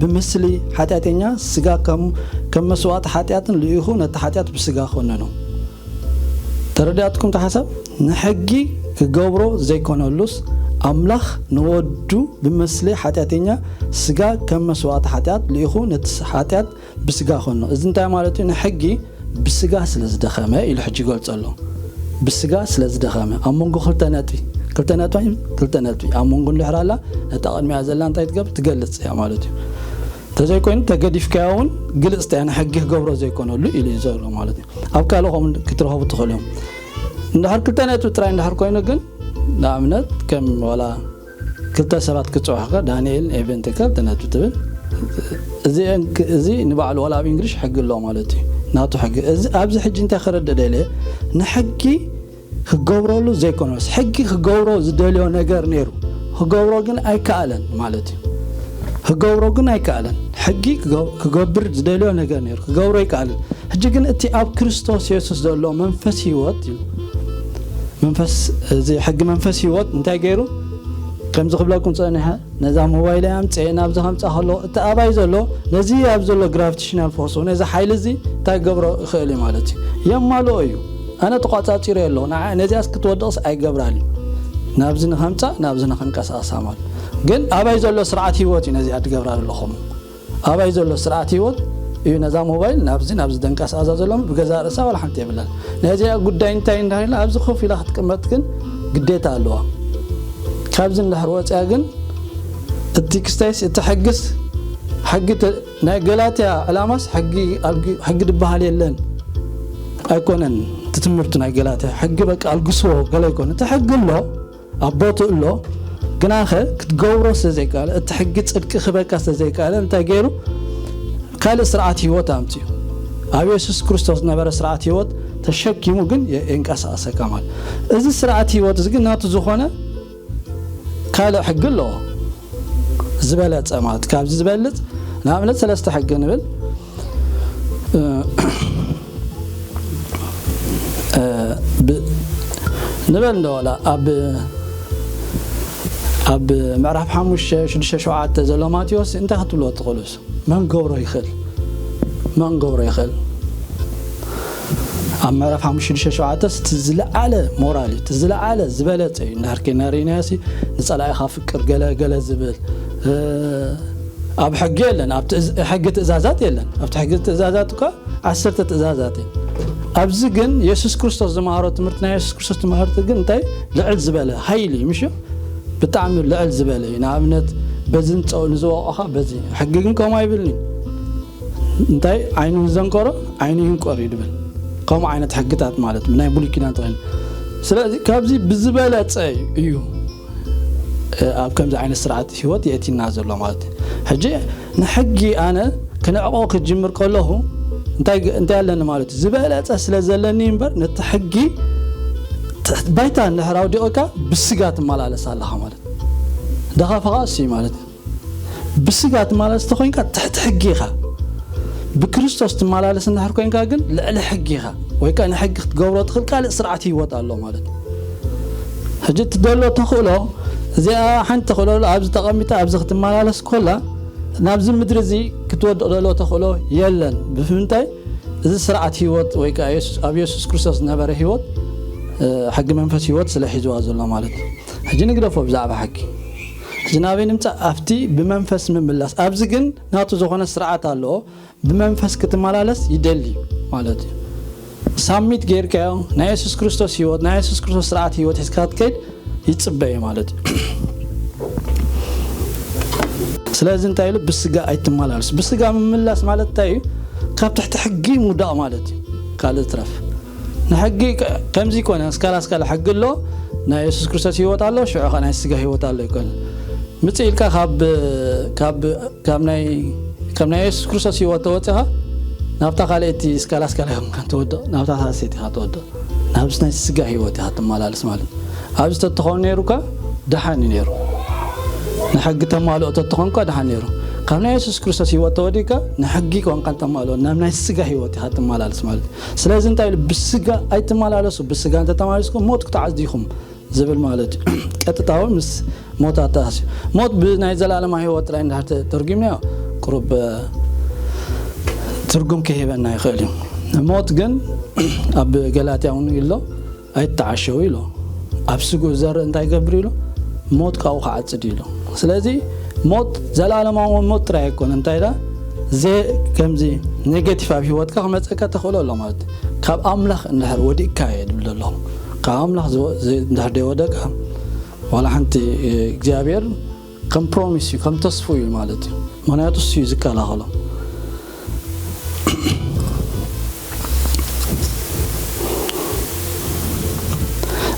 ብምስሊ ሓጢኣተኛ ስጋ ከም፣ ከም መስዋእቲ ሓጢኣትን ልኢኹ ነቲ ሓጢኣት ብስጋ ኮነኖ። ተረዲኣትኩም እቲ ሓሳብ? ንሕጊ ክገብሮ ዘይኮነሉስ፣ ኣምላኽ ንወዱ ብምስሊ ሓጢኣተኛ ስጋ ከም መስዋእቲ ሓጢኣት ልኢኹ ነቲ ሓጢኣት ብስጋ ኮኖ። እዚ እንታይ ማለት እዩ? ንሕጊ ብስጋ ስለ ዝደኸመ ኢሉ ሕጂ ይገልጾ ኣሎ። ብስጋ ስለ ዝደኸመ፣ ኣብ መንጎ ክልተ ነጥቢ፣ ክልተ ነጥቢ፣ ክልተ ነጥቢ፣ ኣብ መንጎ እንድሕር ኣላ፣ ነታ ቅድሚያ ዘላ እንታይ ትገብር? ትገልጽ እያ ማለት እዩ። እንተዘይኮይኑ፣ ተገዲፍካዮ እውን ግልጽቲ እያ፣ ንሕጊ ክገብሮ ዘይኮነሉ ኢሉ እዩ ዘሎ ማለት እዩ። ኣብ ካልእ ከምኡ ክትረኸቡ ትኽእሉ እዮም። እንድሕር ክልተ ነጥቢ ጥራይ እንድሕር ኮይኑ ግን፣ ንኣብነት፣ ከም ዋላ ክልተ ሰባት ክጽውዕኻ፣ ዳንኤል ኤቨንትካ ክልተ ነጥቢ ትብል። እዚ፣ እዚ ንባዕሉ ዋላ ኣብ እንግሊሽ ሕጊ ኣሎ ማለት እዩ። ናቱ ሕጊ። እዚ፣ ኣብዚ ሕጂ እንታይ ክረድእ ደልየ? ንሕጊ ክገብረሉ ዘይኮነስ፣ ሕጊ ክገብሮ ዝደልዮ ነገር ነይሩ። ክገብሮ ግን ኣይከኣለን ማለት እዩ። ክገብሮ ግን ኣይከኣለን። ሕጊ ክገ-፣ ክገብር ዝደልዮ ነገር ነይሩ። ክገብሮ ኣይከኣለን። ሕጂ ግን እቲ ኣብ ክርስቶስ የሱስ ዘሎ መንፈስ ህይወት እዩ። መንፈስ፣ እዚ ሕጊ መንፈስ ህይወት እንታይ ገይሩ? ከምዚ ክብለኩም ጸኒሐ፣ ነዛ ሞባይል ኣምጽኤ ናብዚ ከምጻ ከሎ፣ እቲ ኣባይ ዘሎ፣ ነዚ ኣብ ዘሎ ግራቪቴሽናል ፎርስ፣ ነዚ ሓይሊ እዚ እንታይ ገብሮ ይኽእል እዩ ማለት እዩ? የማልኦ እዩ። ኣነ ተቋጻጺረ ኣሎ። ንዓ-፣ ነዚኣስ ክትወድቕስ ኣይገብራን እዩ። ናብዚ ንኸምጻ፣ ናብዚ ንኸንቀሳቐሳ ማለት። ግን ኣባይ ዘሎ ስርዓት ህይወት እዩ ነዚኣ ትገብራ ዘለኹም። ኣባይ ዘሎ ስርዓት ህይወት እዩ ነዛ ሞባይል ናብዚ፣ ናብዚ ደንቀሳቐሳ ዘሎ፣ ብገዛእ ርእሳ ዋላ ሓንቲ የብላን። ነዚኣ ጉዳይ እንታይ እንዳይላ ኣብዚ ኮፍ ኢላ ክትቅመጥ ግን ግዴታ ኣለዋ። ካብዚ እንድሕር ወፂኣ ግን እቲ ክስታይስ፣ እቲ ሕግስ፣ ሕጊ ተ-፣ ናይ ገላትያ ዕላማስ ሕጊ ኣልግ-፣ ሕጊ ዝበሃል የለን ኣይኮነን። እቲ ትምህርቲ ናይ ገላትያ ሕጊ በቃ ኣልግስዎ ገለ ኣይኮነ። እቲ ሕጊ ኣሎ፣ ኣብ ቦትኡ ኣሎ። ግናኸ ክትገብሮ ስለ ዘይከኣለ፣ እቲ ሕጊ ጽድቂ ክበካ ስለ ዘይከኣለ፣ እንታይ ገይሩ? ካልእ ስርዓት ህይወት ኣምጺኡ። ኣብ የሱስ ክርስቶስ ዝነበረ ስርዓት ህይወት ተሸኪሙ ግን የ-፣ የንቀሳቕሰካ ማለት። እዚ ስርዓት ህይወት እዚ ግን ናቱ ዝኾነ ካልእ ሕጊ ኣለዎ። ዝበለጸ ማለት፣ ካብዚ ዝበልጽ፣ ንኣብነት ሰለስተ ሕጊ ንብል። እ፣ እ፣ ብ-፣ ንበል እንዶ ዋላ ኣብ፣ ኣብ ምዕራፍ ሓሙሽተ፣ ሽዱሽተ፣ ሸውዓተ ዘሎ ማቴዎስ እንታይ ክትብልዎ ትኽእሉስ? መን ገብሮ ይኽእል? መን ገብሮ ይኽእል? ኣብ ምዕራፍ ሓሙሽተ፣ ሽዱሽተ፣ ሸውዓተ እቲ ዝለዓለ ሞራል እዩ፣ እቲ ዝለዓለ ዝበለጸ እዩ። እንድሕር ኬና ርኢናዮ ሲ፣ ንጸላኢኻ ፍቅር ገለ ገለ ዝብል፣ እ፣ ኣብ ሕጊ የለን፣ ኣብ ትእዝ-፣ ሕጊ ትእዛዛት የለን። ኣብቲ ሕጊ ትእዛዛት እኳ ዓሰርተ ትእዛዛት እዩ። ኣብዚ ግን የሱስ ክርስቶስ ዝመሃሮ ትምህርቲ፣ ናይ የሱስ ክርስቶስ ትምህርቲ ግን እንታይ ልዕል ዝበለ ሃይሊ እዩ፣ ምሽ? ብጣዕሚ ልዕል ዝበለ እዩ። ንኣብነት፣ በዚ ንጸው-፣ ንዝወቕዖኻ በዚ። ሕጊ ግን ከምኡ ኣይብልን እዩ። እንታይ ዓይኑ ንዘንቀሮ ዓይኑ ይንቀር እዩ ድብል። ከምኡ ዓይነት ሕግታት ማለት ብናይ ብሉይ ኪዳን ተኾይኑ። ስለዚ ካብዚ ብዝበለጸ እዩ፣ እ፣ ኣብ ከምዚ ዓይነት ስርዓት ህይወት የእቲና ዘሎ ማለት እዩ። ሕጂ ንሕጊ ኣነ ክነዕቆ ክጅምር ከለኹ እንታይ እንታይ ኣለኒ ማለት እዩ? ዝበለጸ ስለ ዘለኒ እምበር፣ ነቲ ሕጊ ትሕት ባይታ እንድሕር ኣውዲቕካ ብስጋ ትመላለስ ኣለኻ ማለት እዩ። ደኻ ፈቓስ እዩ ማለት እዩ። ብስጋ ትመላለስ ተኾይንካ ትሕቲ ሕጊ ኢኻ። ብክርስቶስ ትመላለስ እንድሕር ኮይንካ ግን ልዕሊ ሕጊ ኢኻ። ወይ ከኣ ንሕጊ ክትገብሮ ትኽእል ካልእ ስርዓት ህይወት ኣሎ ማለት እዩ። ሕጂ እትደሎ ተኽእሎ፣ እዚኣ ሓንቲ ተኽእሎ ኣብዚ ተቐሚጣ ኣብዚ ክትመላለስ ኮላ፣ ናብዚ ምድሪ እዚ ክትወድቕ ደሎ ተኽእሎ የለን። ብምንታይ? እዚ ስርዓት ህይወት ወይ ከኣ የሱስ፣ ኣብ የሱስ ክርስቶስ ዝነበረ ህይወት፣ እ፣ ሕጊ መንፈስ ህይወት ስለ ሒዝዋ ዘሎ ማለት እዩ። ሕጂ ንግደፎ ብዛዕባ ሕጊ። ሕጂ ናበይ ንምጻእ? ኣብቲ ብመንፈስ ምምላስ። ኣብዚ ግን ናቱ ዝኾነ ስርዓት ኣለዎ። ብመንፈስ ክትመላለስ ይደሊ ማለት እዩ። ሳሚት ጌርካዮ ናይ የሱስ ክርስቶስ ህይወት፣ ናይ የሱስ ክርስቶስ ስርዓት ህይወት ሒዝካ ክትከይድ ይጽበ እዩ ማለት እዩ። ስለዚ እንታይ ኢሉ? ብስጋ ኣይትመላለሱ። ብስጋ ምምላስ ማለት እንታይ እዩ? ካብ ትሕቲ ሕጊ ምውዳቕ ማለት እዩ። ካልእ ትረፍ። ንሕጊ ከ-፣ ከምዚ ይኮነ፣ እስካላ እስካላ ሕጊ ኣሎ፣ ናይ የሱስ ክርስቶስ ህይወት ኣሎ፣ ሽዑ ኸ ናይ ስጋ ህይወት ኣሎ ይኮነ። ምጽእ ኢልካ ካብ፣ ካብ፣ ካብ ናይ፣ ካብ ናይ የሱስ ክርስቶስ ህይወት ተወጺኻ ናብታ ካልኣይቲ እስካላ እስካላ ኢኻ ትወድቕ፣ ናብታ ሳልሰይቲ ኢኻ ትወድቕ። ናብዚ ናይ ስጋ ህይወት ኢኻ ትመላለስ ማለት እዩ። ኣብዚ ተትኸውን ነይሩካ ደሓን እዩ ነይሩ። ንሕጊ ተማልኦ ተትኾንካ ደሓን ነይሩ። ካብ ናይ የሱስ ክርስቶስ ህይወት ተወዲእካ ንሕጊ ኮንካ ተማልኦ፣ ናብ ናይ ስጋ ህይወት ኢኻ ትመላለስ ማለት እዩ። ስለዚ እንታይ ኢሉ? ብስጋ ኣይትመላለሱ፣ ብስጋ እንተተመላለስኩም ሞት ክትዓዝዱ ኢኹም ዝብል ማለት እዩ። ቀጥታዊ ምስ ሞት ኣተኣሳስዩ። ሞት ብናይ ዘላለማዊ ህይወት ጥራይ እንድሕር ተ-፣ ተርጒምናዮ ቁሩብ፣ እ፣ ትርጉም ክህበና ይኽእል እዩ። ሞት ግን ኣብ ገላትያ እውን ኢሎ፣ "ኣይትተዓሸው" ኢሎ። ኣብ ስግኡ ዝዘርእ እንታይ ይገብር ኢሎ? ሞት ካብኡ ክዓጽድ ኢሎ። ስለዚ ሞት ዘላለማዊ ሞት ጥራይ ኣይኮነ፣ እንታይ ዳ ዘ-፣ ከምዚ ኔጌቲቭ ኣብ ህይወትካ ክመጸካ ተኽእሎ ኣሎ ማለት እዩ። ካብ ኣምላኽ እንድሕር ወዲቕካ እየ ዝብል ዘለኹ። ካብ ኣምላኽ ዝወ-፣ ዘ-፣ እንድሕር ደይወደቅካ፣ ዋላ ሓንቲ፣ እ፣ እግዚኣብሔር ከም ፕሮሚስ እዩ፣ ከም ተስፉ እዩ ማለት እዩ። ምኽንያቱ እሱ እዩ ዝከላኸሎ።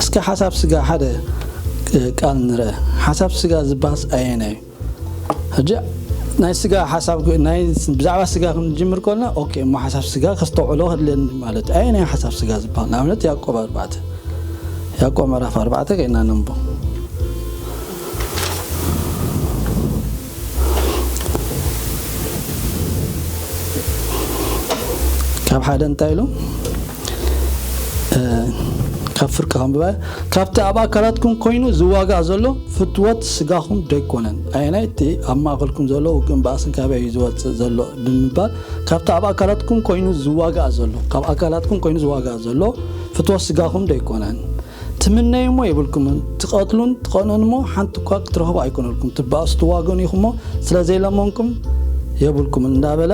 እስከ ሓሳብ ስጋ ሓደ፣ እ፣ ቃል ንርአ። ሓሳብ ስጋ ዝበሃስ ኣየናይ እዩ? ሕጂ ናይ ስጋ ሓሳብ፣ ናይ፣ ብዛዕባ ስጋ ክንጅምር ከለና፣ ኦኬ፣ እሞ ሓሳብ ስጋ ከስተውዕሎ ከድልየኒ ማለት እዩ። ኣየናይ ሓሳብ ስጋ ዝበሃል? ንኣብነት ያዕቆብ ኣርባዕተ፣ ያዕቆብ ምዕራፍ ኣርባዕተ ከይና ነንብቦ። ካብ ሓደ እንታይ ኢሉ? እ፣ ካብ ፍርቂ ከንብባ። "ካብቲ ኣብ ኣካላትኩም ኮይኑ ዝዋጋእ ዘሎ ፍትወት ስጋኹም ደይኮነን?" ኣየናይ? "እቲ ኣብ ማእከልኩም ዘሎ ውግእን ባእስን ካበይ እዩ ዝወጽእ ዘሎ?" ብምባል፣ ካብቲ ኣብ ኣካላትኩም ኮይኑ ዝዋጋእ ዘሎ፣ ካብ ኣካላትኩም ኮይኑ ዝዋጋእ ዘሎ ፍትወት ስጋኹም ደይኮነን? "ትምነዩ እሞ የብልኩምን፣ ትቐትሉን ትቐንኡን እሞ ሓንቲ እኳ ክትረኽቡ ኣይኮነልኩም፣ ትባእሱ ትዋገኑ ኢኹም እሞ ስለ ዘይለመንኩም የብልኩምን" እንዳበለ፣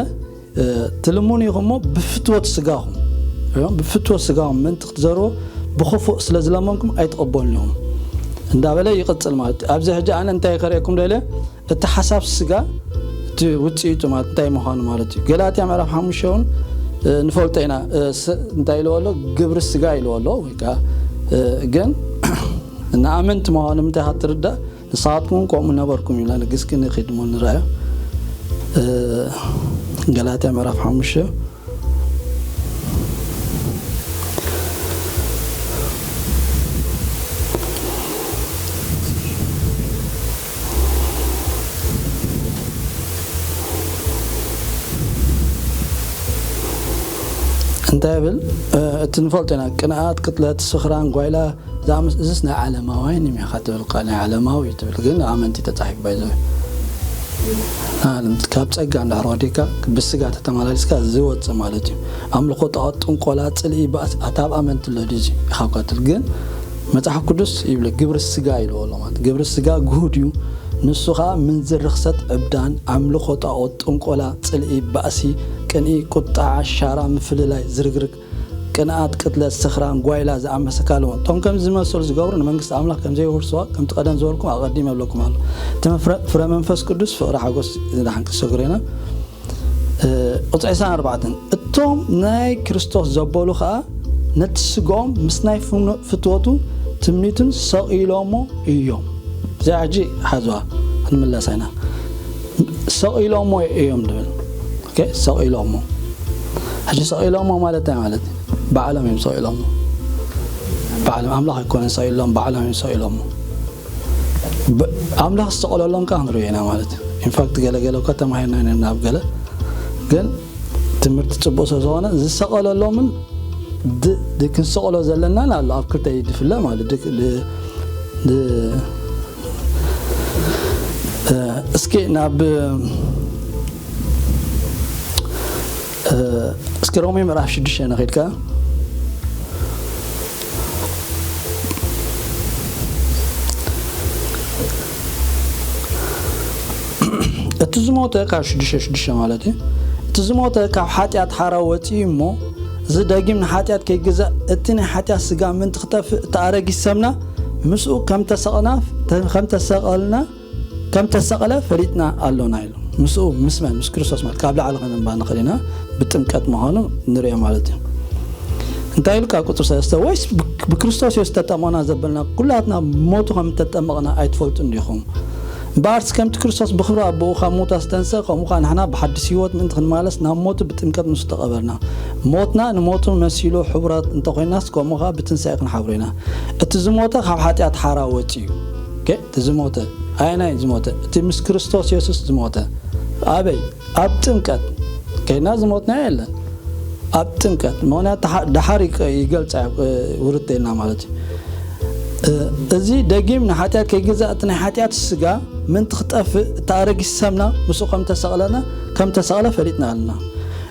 እ፣ ትልምኑ ኢኹም እሞ ብፍትወት ስጋኹም፣ እ፣ ብፍትወት ስጋኹም ምእንቲ ክትዘርዎ ብኽፉእ ስለ ዝለመንኩም ኣይትቐበሉን ኢኹም እንዳበለ ይቕጽል ማለት እዩ። ኣብዚ ሕጂ ኣነ እንታይ ከርእየኩም ደልየ፣ እቲ ሓሳብ ስጋ፣ እቲ ውጽኢቱ ማለት እንታይ ምዃኑ ማለት እዩ። ገላትያ ምዕራፍ ሓሙሽተ እውን፣ እ፣ ንፈልጦ ኢና። እ፣ ስ-፣ እንታይ ኢልዎ ኣሎ? ግብሪ ስጋ ኢልዎ ኣሎ። ወይ ከኣ፣ እ፣ ግን ንኣመንቲ ምዃኑ ምንታይ ኢኻ ትርዳእ? ንስኻትኩም ከምኡ ነበርኩም ኢልና ንግስኪ ንኺድ እሞ ንረኣዮ። እ፣ ገላትያ ምዕራፍ ሓሙሽተ። እንታይ ይብል? እ፣ እቲ ንፈልጦ ኢና፣ ቅንኣት፣ ቅትለት፣ ስኽራን፣ ጓይላ፣ ዝኣመስ-፣ እዝስ ናይ ዓለማውያን እዩ ኢኻ ትብል፣ ቃል ናይ ዓለማዊ እዩ ትብል፣ ግን ኣመንቲ ተጻሒፉ ባይዘ። አ፣ ካብ ጸጋ እንድሕር ወዲካ ብስጋ ተተመላሊስካ ዝወጽእ ማለት እዩ። ኣምልኾ ጣዖት፣ ጥንቆላ፣ ጽልኢ፣ ባእሲ፣ ኣታ ኣብ ኣመንቲ ኣሎ ድዩ እዚ ኢኻ እኳ ትብል፣ ግን መጽሓፍ ቅዱስ ይብል ግብሪ ስጋ ኢልዎ ኣሎ ማለት። ግብሪ ስጋ ግሁድ እዩ። ንሱ ኸኣ ምንዝር፣ ርኽሰት፣ ዕብዳን፣ ኣምልኾ ጣዖት፣ ጥንቆላ፣ ጽልኢ፣ ባእሲ፣ ቅንኢ፣ ቁጣ፣ ሻራ፣ ምፍልላይ፣ ዝርግርግ፣ ቅንኣት፣ ቅትለት፣ ስኽራን፣ ጓይላ ዝኣመሰ ካልእ እውን። እቶም ከምዚ ዝመሰሉ ዝገብሩ ንመንግስቲ ኣምላኽ ከም ዘይወርስዋ፣ ከምቲ ቀደም ዝበልኩም ኣቐዲመ እብለኩም ኣሎ። እቲ ፍረ፣ ፍረ መንፈስ ቅዱስ ፍቕሪ፣ ሓጎስ፣ እዚ ደሓን ክሰግሩ ኢና። እ፣ ቁጽሪ ዕስራን ኣርባዕተን፣ "እቶም ናይ ክርስቶስ ዘበሉ ኸኣ ነቲ ስግኦም ምስ ናይ ፍኖ-፣ ፍትወቱ ትምኒቱን ሰቒሎሞ እዮም።" እዚኣ ሕጂ ሓዝዋ፣ ክንምለሳ ኢና። ሰቒሎሞ እዮም ዝብል። ኦኬ፣ ኦኬ፣ ሰቒሎሞ። ሕጂ ሰቒሎሞ ማለት እንታይ ማለት እዩ? ባዕሎም እዮም ሰቒሎሞ። ባዕሎም፣ ኣምላኽ ኣይኮነን ሰቒሎም፣ ባዕሎም እዮም ሰቒሎሞ። ብ-፣ ኣምላኽ ዝሰቐለሎም ከዓ ክንሪኦ ኢና ማለት እዩ። ኢንፋክት ገለገለ እኳ ተማሂርና ኢና ናብ ገለ፣ ግን ትምህርቲ ጽቡቕ ስለ ዝኾነ ዝሰቐለሎምን ድ-፣ ድ-፣ ክንሰቕሎ ዘለናን ኣሎ ኣብ ክልተ እዩ ዝፍለ ማለት ድ-፣ ድ-፣ ድ-፣ እ፣ እስኪ ናብ እ፣ እስኪ ሮሜ ምዕራፍ ሽዱሽተ ንኺድ ከኣ። እቲ ዝሞተ ካብ ሽዱሽተ ሽዱሽተ ማለት እዩ። እቲ ዝሞተ ካብ ሓጢኣት ሓራ ወጺኡ እሞ፣ እዚ ደጊም ንሓጢኣት ከይግዛእ፣ እቲ ናይ ሓጢኣት ስጋ ምእንቲ ክጠፍእ፣ እቲ ኣረጊት ሰብና ምስኡ ከም ተሰቕና-፣ ከም ተሰቐልና፣ ከም ተሰቕለ ፈሊጥና ኣሎና ኢሉ። ምስኡ፣ ምስ መን? ምስ ክርስቶስ ማለት ካብ ላዕሊ ከነንባ ንኽእል ኢና። ብጥምቀት ምዃኑ ንሪኦ ማለት እዩ። እንታይ ኢሉ ካብ ቁጽሪ ሰለስተ? "ወይስ ብ-፣ ብክርስቶስ ኢየሱስ ተጠመቕና ዘበልና ኩላትና ሞቱ ከም እተጠመቕና ኣይትፈልጡን ዲኹም? እምበኣርስ ከምቲ ክርስቶስ ብኽብሪ ኣቦኡ ካብ ምዉታት ዝተንስአ፣ ከምኡ ኸኣ ንሕና ብሓድሽ ህይወት ምእንቲ ክንመላለስ ናብ ሞቱ ብጥምቀት ምስኡ ተቐበርና። ሞትና ንሞቱ መሲሉ ሕቡራት እንተኾይናስ፣ ከምኡ ኸኣ ብትንሳኤ ክንሓብሮ ኢና። እቲ ዝሞተ ካብ ሓጢኣት ሓራ ወጺኡ።" ኦኬ፣ እቲ ዝሞተ፣ ኣየናይ ዝሞተ? እቲ ምስ ክርስቶስ የሱስ ዝሞተ። ኣበይ? ኣብ ጥምቀት። ከይና ዝሞትና የለን። ኣብ ጥምቀት። ምኽንያቱ ደሓ-፣ ደሓር ይቀ-፣ ይገልጻ፣ እ፣ ውርድ ኢልና ማለት እዩ። እ፣ እዚ ደጊም ንሓጢኣት ከይግዛእ እቲ ናይ ሓጢኣት ስጋ ምእንቲ ክጠፍእ፣ እቲ ኣረጊት ሰብና ምስኡ ከም ተሰቕለና፣ ከም ተሰቕለ ፈሊጥና ኣለና።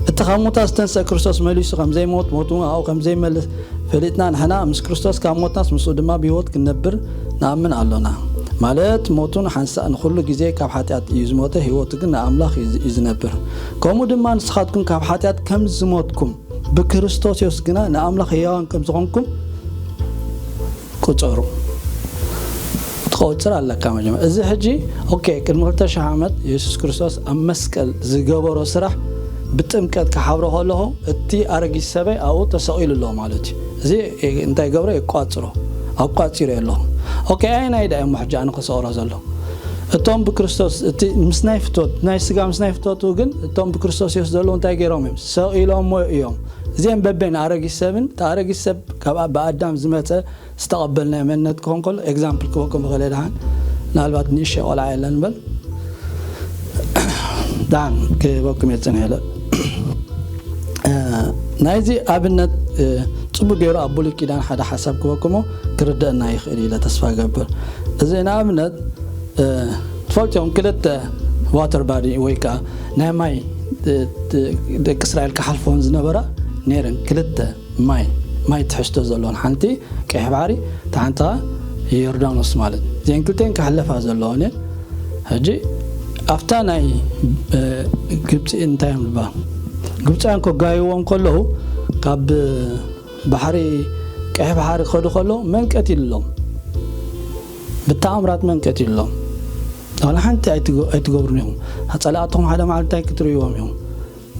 እቲ ካብ ሙታት ዝተንስአ ክርስቶስ መሊሱ ከም ዘይሞት፣ ሞቱ ኣብኡ ከም ዘይመልስ፣ ፈሊጥና ንሕና ምስ ክርስቶስ ካብ ሞትናስ ምስኡ ድማ ብህይወት ክንነብር ንኣምን ኣሎና። ማለት ሞቱ ንሓንሳእ ንኹሉ ግዜ ካብ ሓጢኣት እዩ ዝሞተ፣ ህይወቱ ግን ንኣምላኽ እዩ ዝ-፣ እዩ ዝነብር። ከምኡ ድማ ንስኻትኩም ካብ ሓጢኣት ከም ዝሞትኩም ብክርስቶስ የሱስ ግና ንኣምላኽ ህያዋን ከም ዝኾንኩም ቁጸሩ። ትቆጽር ኣለካ መጀመርያ። እዚ ሕጂ ኦኬ፣ ቅድሚ ክልተ ሽሕ ዓመት የሱስ ክርስቶስ ኣብ መስቀል ዝገበሮ ስራሕ ብጥምቀት ክሓብሮ ከለኹ እቲ ኣረጊት ሰበይ ኣብኡ ተሰቒሉ ኣሎ ማለት እዩ። እዚ እንታይ ገብሮ? የቋጽሮ። ኣቋጺሩ ኣለኹ። ኦኬ፣ ኣየናይ ደኣ እሞ ሕጂ ኣነ ክሰቕሮ ዘሎ? እቶም ብክርስቶስ፣ እቲ ምስ ናይ ፍትወት፣ ናይ ስጋ ምስ ናይ ፍትወቱ ግን እቶም ብክርስቶስ የሱስ ዘለዉ እንታይ ገይሮም እዮም? ሰቒሎሞ እዮም። እዚኦም በበይን ኣረጊት ሰብን፣ እቲ ኣረጊት ሰብ ካብ ብኣዳም ዝመጸ ዝተቐበልናዮ መንነት ክኾን ከሎ፣ ኤግዛምፕል ክበኩም ይኽእል እየ ደሓን። ምናልባት ንእሽተይ ቆልዓ የለን በል። ደሓን ክበኩም እየ ዝጸንሐ ኢለ። እ፣ ናይዚ ኣብነት፣ እ፣ ጽቡቅ ገይሩ ኣብ ብሉይ ኪዳን ሓደ ሓሳብ ክበኩሞ ክርደአና ይኽእል ኢለ ተስፋ እገብር። እዚ ንኣብነት፣ እ፣ ትፈልጥዮም ክልተ ዋተር ባዲ ወይ ከኣ ናይ ማይ፣ እ፣ እ፣ ደቂ እስራኤል ክሓልፎን ዝነበራ ነይረን ክልተ ማይ፣ ማይ ትሕዝቶ ዘለዎን፣ ሓንቲ ቀይሕ ባሕሪ፣ እታ ሓንቲ ኸኣ ዮርዳኖስ ማለት እዩ። እዚአን ክልተን ክሕለፋ ዘለወን እየን። ሕጂ ኣብታ ናይ፣ እ፣ ግብጺ እንታይ እዮም ዝበሃል? ግብጻውያን ከጋይዎም ከለዉ ካብ ባሕሪ፣ ቀይሕ ባሕሪ ክኸዱ ከለዉ መንቀት ኢሎም፣ ብተኣምራት መንቀት ኢሎም። ዋላ ሓንቲ ኣይትገ-፣ ኣይትገብሩን ኢኹም። ጸላእትኹም ሓደ መዓልቲ እንታይ ክትርእይዎም ኢኹም?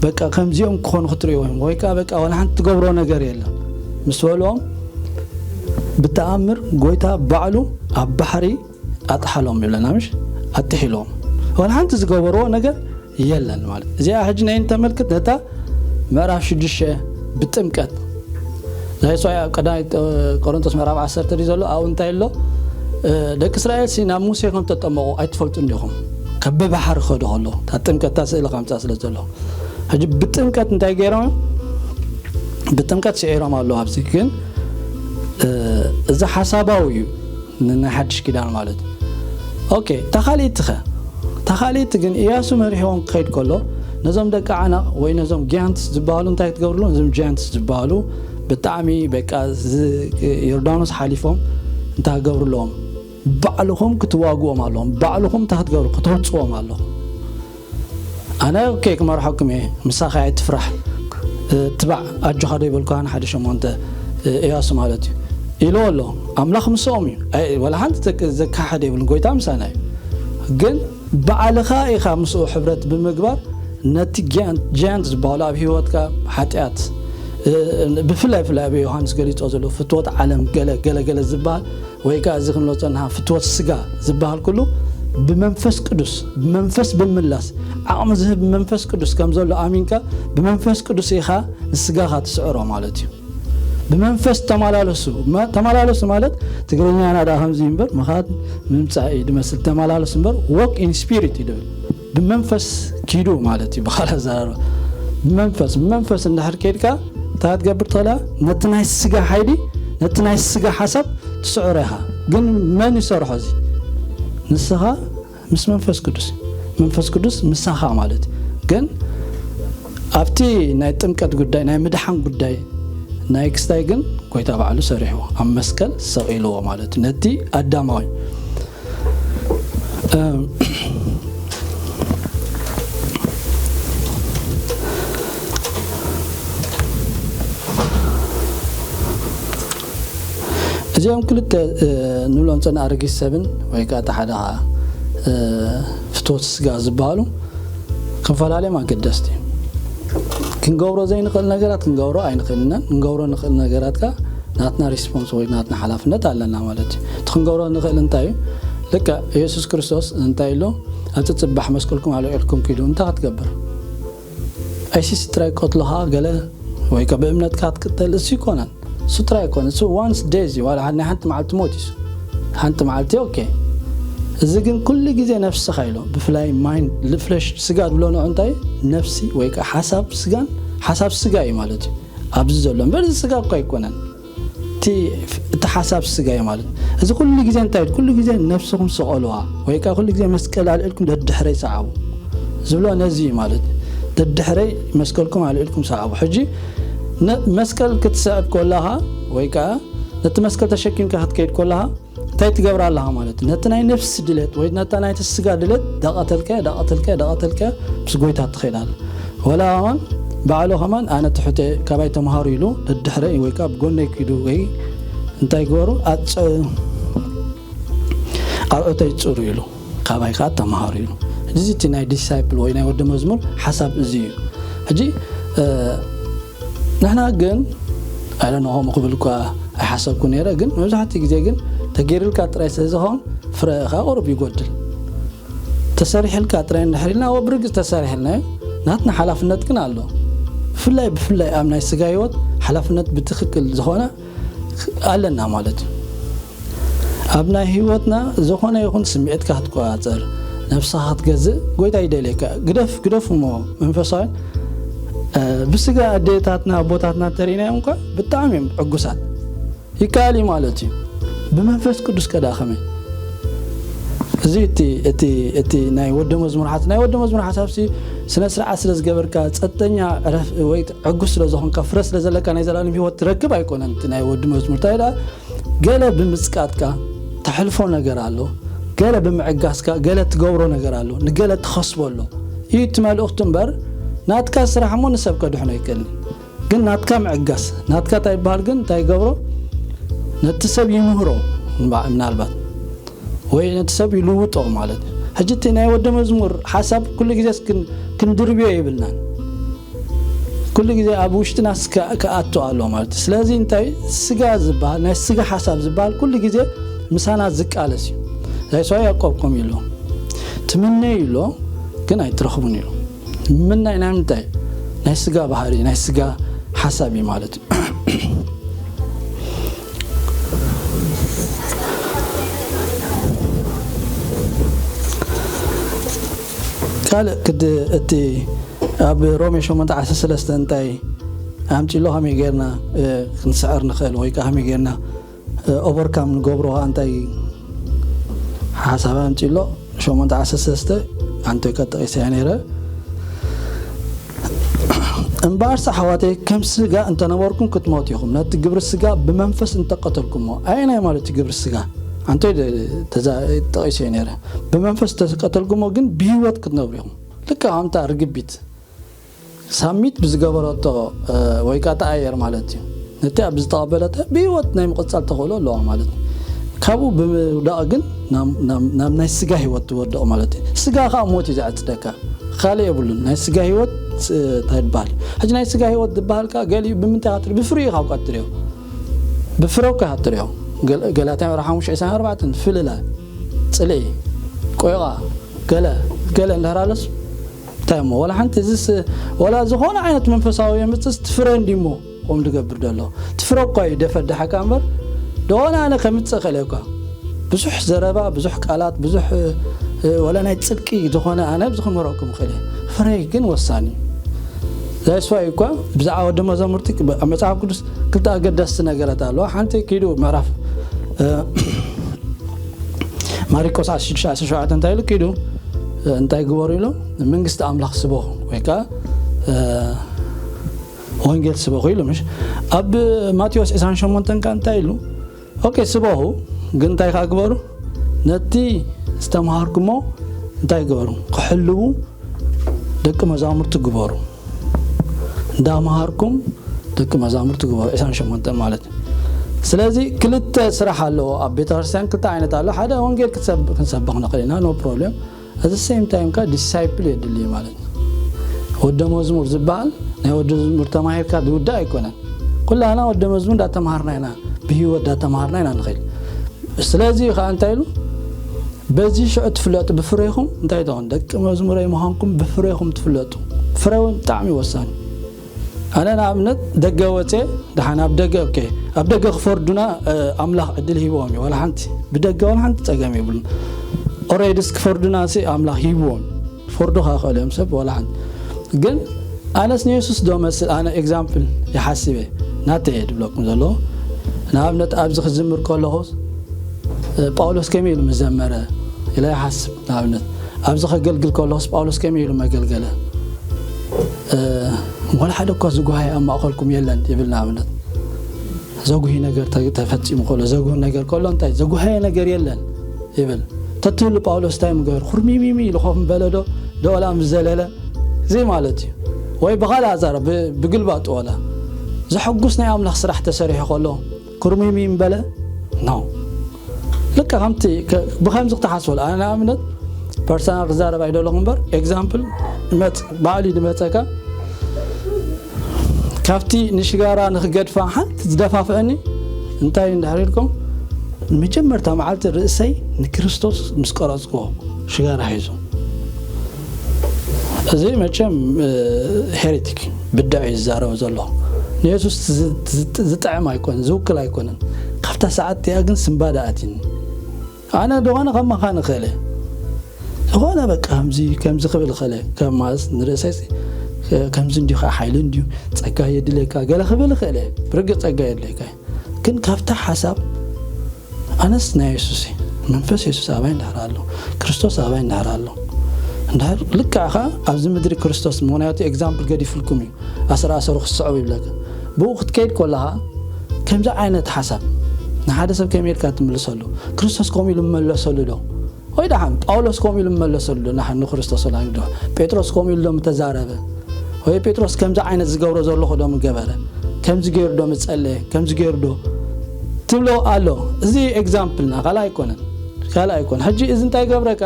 በቃ ከምዚኦም ክኾኑ ክትርእይዎ እዮም፣ ወይ ከኣ በቃ ዋላ ሓንቲ ትገብሮ ነገር የለን ምስ በልዎም፣ ብተኣምር ጎይታ ባዕሉ ኣብ ባሕሪ ኣጥሓሎም ይብለና፣ ምሽ? ኣጥሒሎም። ዋላ ሓንቲ ዝገበርዎ ነገር የለን ማለት። እዚኣ ሕጂ ናይ እንተመልክት ነታ ምዕራፍ ሽዱሽተ ብጥምቀት ናይ ሶይ ኣብ ቀዳማይ ቆሮንቶስ ምዕራፍ ዓሰርተ ድዩ ዘሎ? ኣብኡ እንታይ ኣሎ? እ፣ ደቂ እስራኤል ሲ ናብ ሙሴ ከም ተጠመቑ ኣይትፈልጡን ዲኹም? ካብ ብባሕሪ ክኸዱ ከለዉ፣ እታ ጥምቀት እታ ስእሊ ከምጻ ስለ ዘሎ። ሕጂ ብጥምቀት እንታይ ገይሮም? ብጥምቀት ስዒሮም ኣለዉ። ኣብዚ ግን፣ እ፣ እዚ ሓሳባዊ እዩ፣ ን-፣ ናይ ሓድሽ ኪዳን ማለት እዩ። ኦኬ፣ እታ ካልኣይቲ ኸ? እታ ካልኣይቲ ግን እያሱ መሪሕዎም ክኸይድ ከሎ፣ ነዞም ደቂ ዓናቕ ወይ ነዞም ጊያንትስ ዝበሃሉ እንታይ ክትገብርሎም? ነዞም ጊያንትስ ዝበሃሉ ብጣዕሚ በቃ ዝ-፣ ዮርዳኖስ ሓሊፎም እንታይ ክገብሩ ኣለዎም? ባዕልኹም ክትዋግኦም ኣለዎም። ባዕልኹም እንታይ ክትገብሩ? ክተውጽዎም ኣለኹም። ኣነ ኦኬ ክመርሐኩም እየ፣ ምሳኻ ኣይትፍራሕ፣ እ፣ ትባዕ ኣጆኻ ዶ ይበልኩ? ኣነ ሓደ ሸሞንተ፣ እ፣ እያሱ ማለት እዩ ኢልዎ ኣሎ። ኣምላኽ ምስኦም እዩ። ኣይ፣ ወላ ሓንቲ ዘክ-፣ ዘካሓደ የብሉን። ጎይታ ምሳና እዩ። ግን ባዕልኻ ኢኻ ምስኡ ሕብረት ብምግባር ነቲ ጃያንት፣ ጃያንት ዝበሃሉ ኣብ ህይወትካ ሓጢኣት፣ እ፣ ብፍላይ፣ ብፍላይ ኣብ ዮሃንስ ገሊጾ ዘሎ ፍትወት ዓለም ገለ፣ ገለ፣ ገለ ዝበሃል ወይ ከኣ እዚ ክንብሎ ዝጸናሕና ፍትወት ስጋ ዝበሃል ኩሉ ብመንፈስ ቅዱስ፣ ብመንፈስ ብምምላስ፣ ዓቕሚ ዝህብ መንፈስ ቅዱስ ከም ዘሎ ኣሚንካ፣ ብመንፈስ ቅዱስ ኢኻ ንስጋኻ ትስዕሮ ማለት እዩ። ብመንፈስ ተመላለሱ። መ-፣ ተመላለሱ ማለት ትግርኛና ደኣ ከምዚ እምበር፣ ምኻድ ምምጻእ እዩ ዝመስል። ተመላለሱ እምበር፣ walk in spirit እዩ ዝብል። ብመንፈስ ኪዱ ማለት እዩ ብኻልእ ኣዘራርባ። ብመንፈስ፣ ብመንፈስ እንድሕር ከይድካ እንታይ ክትገብር ትኽእል ኢኻ? ነቲ ናይ ስጋ ሓይሊ፣ ነቲ ናይ ስጋ ሓሳብ ትስዕሮ ኢኻ። ግን መን ይሰርሖ እዚ? ንስኻ ምስ መንፈስ ቅዱስ። መንፈስ ቅዱስ ምሳኻ ማለት እዩ። ግን ኣብቲ ናይ ጥምቀት ጉዳይ፣ ናይ ምድሓን ጉዳይ፣ ናይ ክስታይ ግን ጎይታ ባዕሉ ሰሪሕዎ፣ ኣብ መስቀል ሰቒልዎ ማለት እዩ። ነቲ ኣዳማዊ፣ እም፣ እዚኦም ክልተ፣ እ፣ ንብሎም ጸን ኣረጊት ሰብን ወይ ከኣ እቲ ሓደ ኸኣ፣ እ፣ ፍትወት ስጋ ዝበሃሉ ክንፈላለዮም ኣገደስቲ እዩ። ክንገብሮ ዘይንኽእል ነገራት ክንገብሮ ኣይንኽእልን ኢና። ክንገብሮ ንኽእል ነገራት ከኣ ናትና ሪስፖንስ ወይ ናትና ሓላፍነት ኣለና ማለት እዩ። እቲ ክንገብሮ ንኽእል እንታይ እዩ? ልክዕ የሱስ ክርስቶስ እንታይ ኢሉ? "ኣብ ጽባሕ መስቀልኩም ኣልዒልኩም ኪዱ" እንታይ ክትገብር? ኣይሲስ ጥራይ ቀትልኻ ገለ ወይ ከ ብእምነትካ ክትቅተል እሱ ይኮነን። እሱ ጥራይ ኣይኮነን። እሱ ዋንስ ዴዝ እዩ። ዋላ ናይ ሓንቲ መዓልቲ ሞት እዩ እሱ። ሓንቲ መዓልቲ ኦኬ። እዚ ግን ኩሉ ግዜ ነፍስኻ ኢሎ። ብፍላይ ማይንድ፣ ፍለሽ፣ ስጋ ዝብሎ ንዑ እንታይ? ነፍሲ ወይ ከ ሓሳብ ስጋን፣ ሓሳብ ስጋ እዩ ማለት እዩ። ኣብዚ ዘሎ። እምበር እዚ ስጋ እኮ ኣይኮነን። እቲ፣ እቲ ሓሳብ ስጋ እዩ ማለት። እዚ ኩሉ ግዜ እንታይ? ኩሉ ግዜ ነፍስኹም ስቐሉዋ ወይ ከ ኩሉ ግዜ መስቀል ኣልዒልኩም ደድሕረይ ሰዓቡ ዝብሎ ነዚ እዩ ማለት። ደድሕረይ መስቀልኩም ኣልዒልኩም ሰዓቡ። ሕጂ ነ-፣ መስቀል ክትስዕብ ከለኻ ወይ ከ ነቲ መስቀል ተሸኪምካ ክትከይድ ከለኻ እንታይ ትገብር ኣለኻ ማለት እዩ? ነቲ ናይ ነፍሲ ድሌት ወይ ነታ ናይቲ ስጋ ድሌት ዳቐተልካዮ፣ ዳቐተልካዮ፣ ዳቐተልካዮ ምስ ጎይታ ትኸይድ ኣላ። ወላ ከማን ባዕሉ ከማን ኣነ ትሑተ ካባይ ተምሃሩ ኢሉ ደድሕረይ ወይ ከኣ ብጎነይ ኪዱ ወይ እንታይ ግበሩ? ኣጽ-፣ ኣርዑተይ ጽሩ ኢሉ ካባይ ከኣ ተምሃሩ ኢሉ። እዚ እቲ ናይ ዲሳይፕል ወይ ናይ ወዲ መዝሙር ሓሳብ እዚ እዩ። ሕጂ፣ እ፣ ንሕና ግን፣ ኣይ ዶንት ኖ፣ ከምኡ ክብል እኳ ኣይሓሰብኩ ነይረ፣ ግን መብዛሕትኡ ግዜ ግን ተገይርልካ ጥራይ ስለ ዝኸውን ፍረ ከኣ ቁሩብ ይጎድል። ተሰሪሕልካ ጥራይ እንድሕር ኢልና፣ እወ፣ ብርግጽ ተሰሪሕልና እዩ። ናትና ሓላፍነት ግን ኣሎ። ብፍላይ፣ ብፍላይ ኣብ ናይ ስጋ ህይወት ሓላፍነት ብትኽክል ዝኾነ ኣለና ማለት እዩ። ኣብ ናይ ህይወትና ዝኾነ ይኹን ስምዒትካ ክትቆጻጸር፣ ነብስኻ ክትገዝእ ጎይታ ይደልየካ። ግደፍ፣ ግደፍ እሞ መንፈሳውያን፣ እ፣ ብስጋ ኣዴታትና ኣቦታትና እንተርኢናዮም እኳ ብጣዕሚ እዮም ዕጉሳት። ይከኣል እዩ ማለት እዩ። ብመንፈስ ቅዱስ ከ ደኣ ከመይ? እዚ እቲ፣ እቲ፣ እቲ ናይ ወዲ መዝሙር ሓሳብ፣ ናይ ወዲ መዝሙር ሓሳብሲ ስነ ስርዓት ስለ ዝገበርካ፣ ጸጥተኛ ዕረፍ ወይ ዕጉስ ስለ ዝኾንካ፣ ፍረ ስለ ዘለካ ናይ ዘላለም ህይወት ትረክብ ኣይኮነን። እቲ ናይ ወዲ መዝሙር እንታይ ደኣ፣ ገለ ብምጽቃጥካ ተሕልፎ ነገር ኣሎ፣ ገለ ብምዕጋስካ ገለ ትገብሮ ነገር ኣሎ፣ ንገለ ትኸስቦ ኣሎ። እዩ እቲ መልእኽቱ እምበር፣ ናትካ ስራሕ እሞ ንሰብ ከድሕኖ ኣይክእልን። ግን ናትካ ምዕጋስ፣ ናትካ እንታይ ይበሃል ግን እንታይ ይገብሮ? ነቲ ሰብ ይምህሮ፣ ምባ-፣ ምናልባት ወይ ነቲ ሰብ ይልውጦ ማለት እዩ። ሕጂ እቲ ናይ ወዲ መዝሙር ሓሳብ ኩሉ ግዜስ ክን-፣ ክንድርብዮ የብልናን። ኩሉ ግዜ ኣብ ውሽጥና ስጋ ክኣቱ ኣሎ ማለት እዩ። ስለዚ እንታይ ስጋ ዝበሃል፣ ናይ ስጋ ሓሳብ ዝበሃል ኩሉ ግዜ ምሳና ዝቃለስ እዩ። ዛይስ ዋይ ያዕቆብ ከምኡ ኢሉ፣ "ትምነዩ" ኢሎ፣ ግን ኣይትረኽቡን ኢሎ። ምምናይ ናይ ምንታይ? ናይ ስጋ ባህሪ፣ ናይ ስጋ ሓሳብ እዩ ማለት እዩ። ካልእ ክድ-፣ እቲ ኣብ ሮሜ ሸሞንተ ዓሰርተ ሰለስተ እንታይ ኣምጺሎ፣ ከመይ ጌርና፣ እ፣ ክንስዕር ንኽእል ወይ ከኣ ከመይ ጌርና፣ እ፣ ኦቨርካም ንገብሮ ከኣ እንታይ ሓሳብ ኣምጺሎ? ሸሞንተ ዓሰርተ ሰለስተ ኣንቶይ ከጠቒሰያ ነይረ። "እምበኣርስ ኣሕዋተይ፣ ከም ስጋ እንተነበርኩም ክትሞቱ ኢኹም፣ ነቲ ግብሪ ስጋ ብመንፈስ እንተቐተልኩሞ።" ኣየናይ ማለት እዩ ግብሪ ስጋ? ኣንቶይ ደ-፣ ተዛ-፣ ጠቒሰዮ ነይረ። "ብመንፈስ እንተቐተልኩሞ ግን ብህይወት ክትነብሩ ኢኹም።" ልክዕ ከምታ ርግቢት ሳሚት ብዝገበረቶ፣ እ፣ ወይ ከኣ ተኣየር ማለት እዩ። ነቲ ኣብ ዝተቐበለቶ ብህይወት ናይ ምቕጻል ተኽእሎ ኣለዋ ማለት እዩ። ካብኡ ብምውዳቕ ግን ናብ፣ ናብ፣ ናብ ናይ ስጋ ህይወት ትወድቕ ማለት እዩ። ስጋ ከኣ ሞት እዩ ዘዕጽደካ። ካልእ የብሉን። ናይ ስጋ ህይወት፣ እ፣ እንታይ ይበሃል? ሕጂ ናይ ስጋ ህይወት ዝበሃል ከኣ ገሊኡ ብምንታይ ኢኻ ትሪኦ? ብፍሪኡ ኢኻ እኳ ትሪኦ። ብፍረው ከኣ ትሪኦ። ገል-፣ ገላትያ ምዕራፍ ሓሙሽተ ዕስራን ኣርባዕተን ፍልለ ጽልኢ፣ ቆይቓ፣ ገለ ገለ እንዳራለስ እንታይ እሞ ዋላ ሓንቲ እዚስ ዋላ ዝኾነ ዓይነት መንፈሳዊ የምፅስ ትፍረ እንዲሞ ከምኡ ዝገብር ዘሎ ትፍረ እኳ እዩ ደፈዳሓካ እምበር ደኾነ ኣነ ከምፅእ ክእል እኳ ብዙሕ ዘረባ ብዙሕ ቃላት ብዙሕ ወላ ናይ ፅድቂ ዝኾነ ኣነ ኣብዚ ክምህረኩም ክእል ፍረ ግን ወሳኒ ዛይስዋይ እኳ ብዛዕባ ወዲ መዘሙርቲ መፅሓፍ ቅዱስ ክልተ ኣገደስቲ ነገራት ኣለዋ ሓንቲ ኪዱ ምዕራፍ ማሪቆስ ዓሰርተ ሽዱሽተ ዓሰርተ ሸውዓተ እንታይ ኢሉ ኪዱ እንታይ ግበሩ ኢሉ መንግስቲ ኣምላኽ ስበኹ ወይ ከዓ ወንጌል ስበኹ ኢሉ ምሽ ኣብ ማቴዎስ ዕስራን ሸሞንተን ከዓ እንታይ ኢሉ ኦኬ ስበኹ ግን እንታይ ከዓ ግበሩ ነቲ ዝተምሃርኩሞ እንታይ ግበሩ ክሕልዉ ደቂ መዛሙርቲ ግበሩ እንዳምሃርኩም ደቂ መዛሙርቲ ግበሩ ዕስራን ሸሞንተን ማለት እዩ ስለዚ ክልተ ስራሕ ኣለዎ ኣብ ቤተክርስትያን ክልተ ዓይነት ኣሎ ሓደ ወንጌል ክንሰብኽ ንኽእል ኢና no problem at the same time ከ disciple የድሊ እዩ ማለት እዩ ወደ መዝሙር ዝበሃል ናይ ወደ መዝሙር ተማሂርካ ዝውዳእ ኣይኮነን ኩላና ወደ መዝሙር እንዳተምሃርና ኢና ብህይወት እንዳተምሃርና ኢና ንኽእል ስለዚ ከዓ እንታይ ኢሉ በዚ ሽዑ ትፍለጡ ብፍሬኹም እንታይ ትኾን ደቂ መዝሙረይ ምዃንኩም ብፍሬኹም ትፍለጡ ፍረ እውን ብጣዕሚ ወሳኒ ኣነ ንኣብነት ደገ ወፀ ደሓን ኣብ ደገ ኦኬ ኣብ ደገ ክፈርዱና ኣምላኽ ዕድል ሂብዎም እዩ ዋላ ሓንቲ ብደገ ዋላ ሓንቲ ፀገም ይብሉን already ስ ክፈርዱና ሲ ኣምላኽ ሂብዎም ፈርዱ ከኽእል እዮም ሰብ ዋላ ሓንቲ ግን ኣነስ ንየሱስ ዶ መስል ኣነ example ይሓስብ እየ ናተየ ድብለኩም ዘሎ ንኣብነት ኣብዚ ክዝምር ከለኹ ጳውሎስ ከመይ ኢሉ ምዘመረ ኢለ ይሓስብ ንኣብነት ኣብዚ ከገልግል ከለኹስ ጳውሎስ ከመይ ኢሉ መገልገለ ወላ ሓደ እኳ ዝጉሃየ ኣብ ማእኸልኩም የለን ይብል ንኣብነት ዘጉሂ ነገር ተፈፂሙ ከሎ ዘጉሂ ነገር ከሎ እንታይ ዘጉሃየ ነገር የለን ይብል ተትህሉ ጳውሎስ እንታይ ምገበር ኩርሚሚሚ ኢሉ ኮፍ ምበለ ዶ ደወላ ምስ ዘለለ እዚ ማለት እዩ ወይ ብኻልእ ኣዛረብ ብግልባጡ ወላ ዘሐጉስ ናይ ኣምላኽ ስራሕ ተሰሪሑ ከሎ ኩርሚሚም በለ ኖ ልካ ከምቲ ብከምዚ ክትሓስበሉ ኣነ ንኣብነት ፐርሰናል ክዛረብ ኣይደለኹ እምበር example መፅ ባዕሉ ድመፀካ ካብቲ ንሽጋራ ንክገድፋ ሓንቲ ዝደፋፍአኒ እንታይ እንድሕር ኢልኩም ንመጀመርታ መዓልቲ ርእሰይ ንክርስቶስ ምስ ቀረፅክዎ ሽጋራ ሒዙ እዚ መቸም ሄሬቲክ ብዳዕ እዩ ዝዛረበ ዘሎ ንየሱስ ዝጥዕም ኣይኮነን ዝውክል ኣይኮነን ካብታ ሰዓት እቲኣ ግን ስንባደ ኣትኒ ኣነ ዝኾነ ከማኻ ንኽእል ዝኾነ በቃ ከምዚ ከምዚ ክብል ኽእል ከም ማለት ንርእሰይ ከምዚ እንዲዩ ከዓ ሓይሊ እንዲዩ ጸጋ የድልየካ ገለ ክብል ኽእል ብርግፅ ጸጋ የድልየካ ግን ካብታ ሓሳብ ኣነስ ናይ የሱስ መንፈስ የሱስ ኣባይ እንድሕር ኣሎ ክርስቶስ ኣባይ እንድሕር ኣሎ እንድሕር ልክዕ ኸዓ ኣብዚ ምድሪ ክርስቶስ ምኽንያቱ ኤግዛምፕል ገዲፉልኩም እዩ ኣስር ኣሰሩ ክትስዕቡ ይብለካ ብኡ ክትከይድ ከለኻ ከምዚ ዓይነት ሓሳብ ንሓደ ሰብ ከመይ ኢልካ ትምልሰሉ ክርስቶስ ከምኡ ኢሉ መለሰሉ ዶ ወይ ደሓን ጳውሎስ ከምኡ ኢሉ መለሰሉ ዶ ንሓን ንክርስቶስ ወላ ዶ ጴጥሮስ ከምኡ ኢሉ ዶ ምተዛረበ ወይ ጴጥሮስ ከምዚ ዓይነት ዝገብሮ ዘለኹ ዶ ምገበረ ከምዚ ገይሩ ዶ ምጸለየ ከምዚ ገይሩ ዶ ትብሎ ኣሎ እዚ ኤግዛምፕልና ካልእ ኣይኮነን ካልእ ኣይኮነ ሕጂ እዚ እንታይ ገብረካ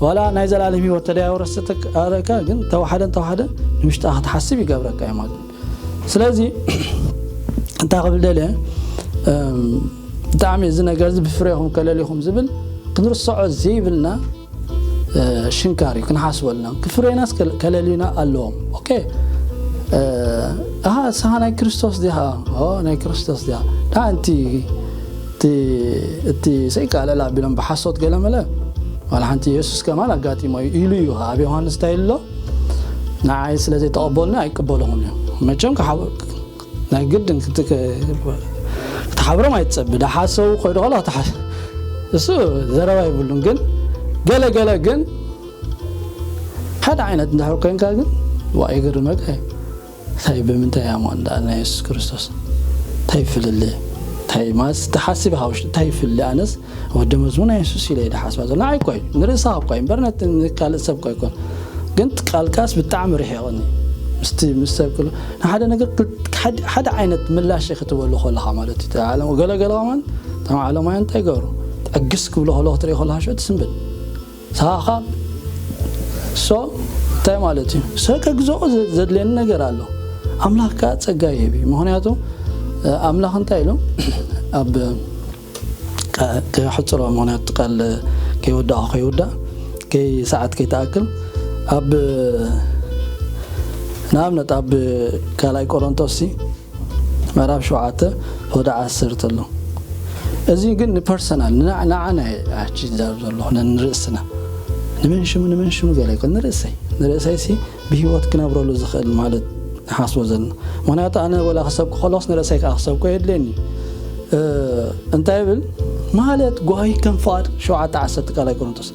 ዋላ ናይ ዘላለም ህይወት ተደያወረሰተካ ግን ተዋሓደ ተዋሓደ ንውሽጣ ክትሓስብ ይገብረካ እዩ ማለት ስለዚ እንታይ ክብል ደልየ ብጣዕሚ እዚ ነገር እዚ ብፍሬኹም ከለሊኹም ዝብል ክንርስዖ ዘይብልና ሽንካር እዩ ክንሓስበልና ክፍሬናስ ከለሊና ኣለዎም ኦኬ ኣሃ ንስኻ ናይ ክርስቶስ ዲኻ ናይ ክርስቶስ ዲኻ ዳ እንቲ እቲ ሰይቃለል ኣቢሎም ብሓሶት ገለ መለ ዋላ ሓንቲ የሱስ ከማን ኣጋጢሞ እዩ ኢሉ እዩ ኣብ ዮሃንስ እንታይ ኣሎ ንዓይ ስለ ዘይተቐበሉኒ ኣይቅበልኹም እዮም መቸም ናይ ግድን ክትሓብሮም ኣይትጸብ ዳሓሰቡ ኮይዱ ከሎ እሱ ዘረባ ይብሉን ግን ገለ ገለ ግን ሓደ ዓይነት እንድሕር ኮይንካ ግን ዋ ይገርመካ እንታይ ብምንታይ ኣሞ እንዳ ናይ የሱስ ክርስቶስ እንታይ ፍልል እንታይ ማስ ተሓስብ ሃውሽ እንታይ ፍልል ኣነስ ወዲ መዝሙር ናይ የሱስ ኢለ ይደ ሓስባ ዘሎ ንዓይ እኳ እዩ ንርእስኻ እኳ እዩ እምበር ነቲ ንካልእ ሰብ እኳ ኣይኮን ግን ቃልካስ ብጣዕሚ ርሒቕኒ ምስቲ ምስ ሰብ ክሉ ንሓደ ነገር ሓደ ዓይነት ምላሽ ክትበሉ ከለኻ ማለት እዩ ዓለም ገለገለ ከማን እቶም ዓለማውያን እንታይ ይገብሩ ጠግስ ክብሉ ከሎ ክትርኢ ከለኻ ሽዑ ትስንብድ ሳኻ ሶ እንታይ ማለት እዩ ሰ ከግዝኦ ዘድልየኒ ነገር ኣሎ ኣምላኽ ከዓ ፀጋ ይህብ እዩ ምክንያቱ ኣምላኽ እንታይ ኢሉ ኣብ ከሕፅሮ ምክንያቱ ቃል ከይወዳእኹ ከይውዳእ ከይ ሰዓት ከይተኣክል ኣብ ንኣብነት ኣብ ካልኣይ ቆሮንቶስ ሲ ምዕራፍ ሸውዓተ ወደ ዓሰርተ ኣሎ። እዚ ግን ንፐርሰናል ንዓና ኣቺ ዛብ ዘለኹ ንርእስና ንመን ሽሙ ንመን ሽሙ ገለ ይኮን ንርእሰይ ንርእሰይ ሲ ብህይወት ክነብረሉ ዝኽእል ማለት ንሓስቦ ዘለና። ምክንያቱ ኣነ ወላ ክሰብክ ከለኹስ ንርእሰይ ከዓ ክሰብኮ የድልየኒ። እንታይ ብል ማለት ጓሂ ከም ፍቓድ ሸውዓተ ዓሰርተ ካልኣይ ቆሮንቶስ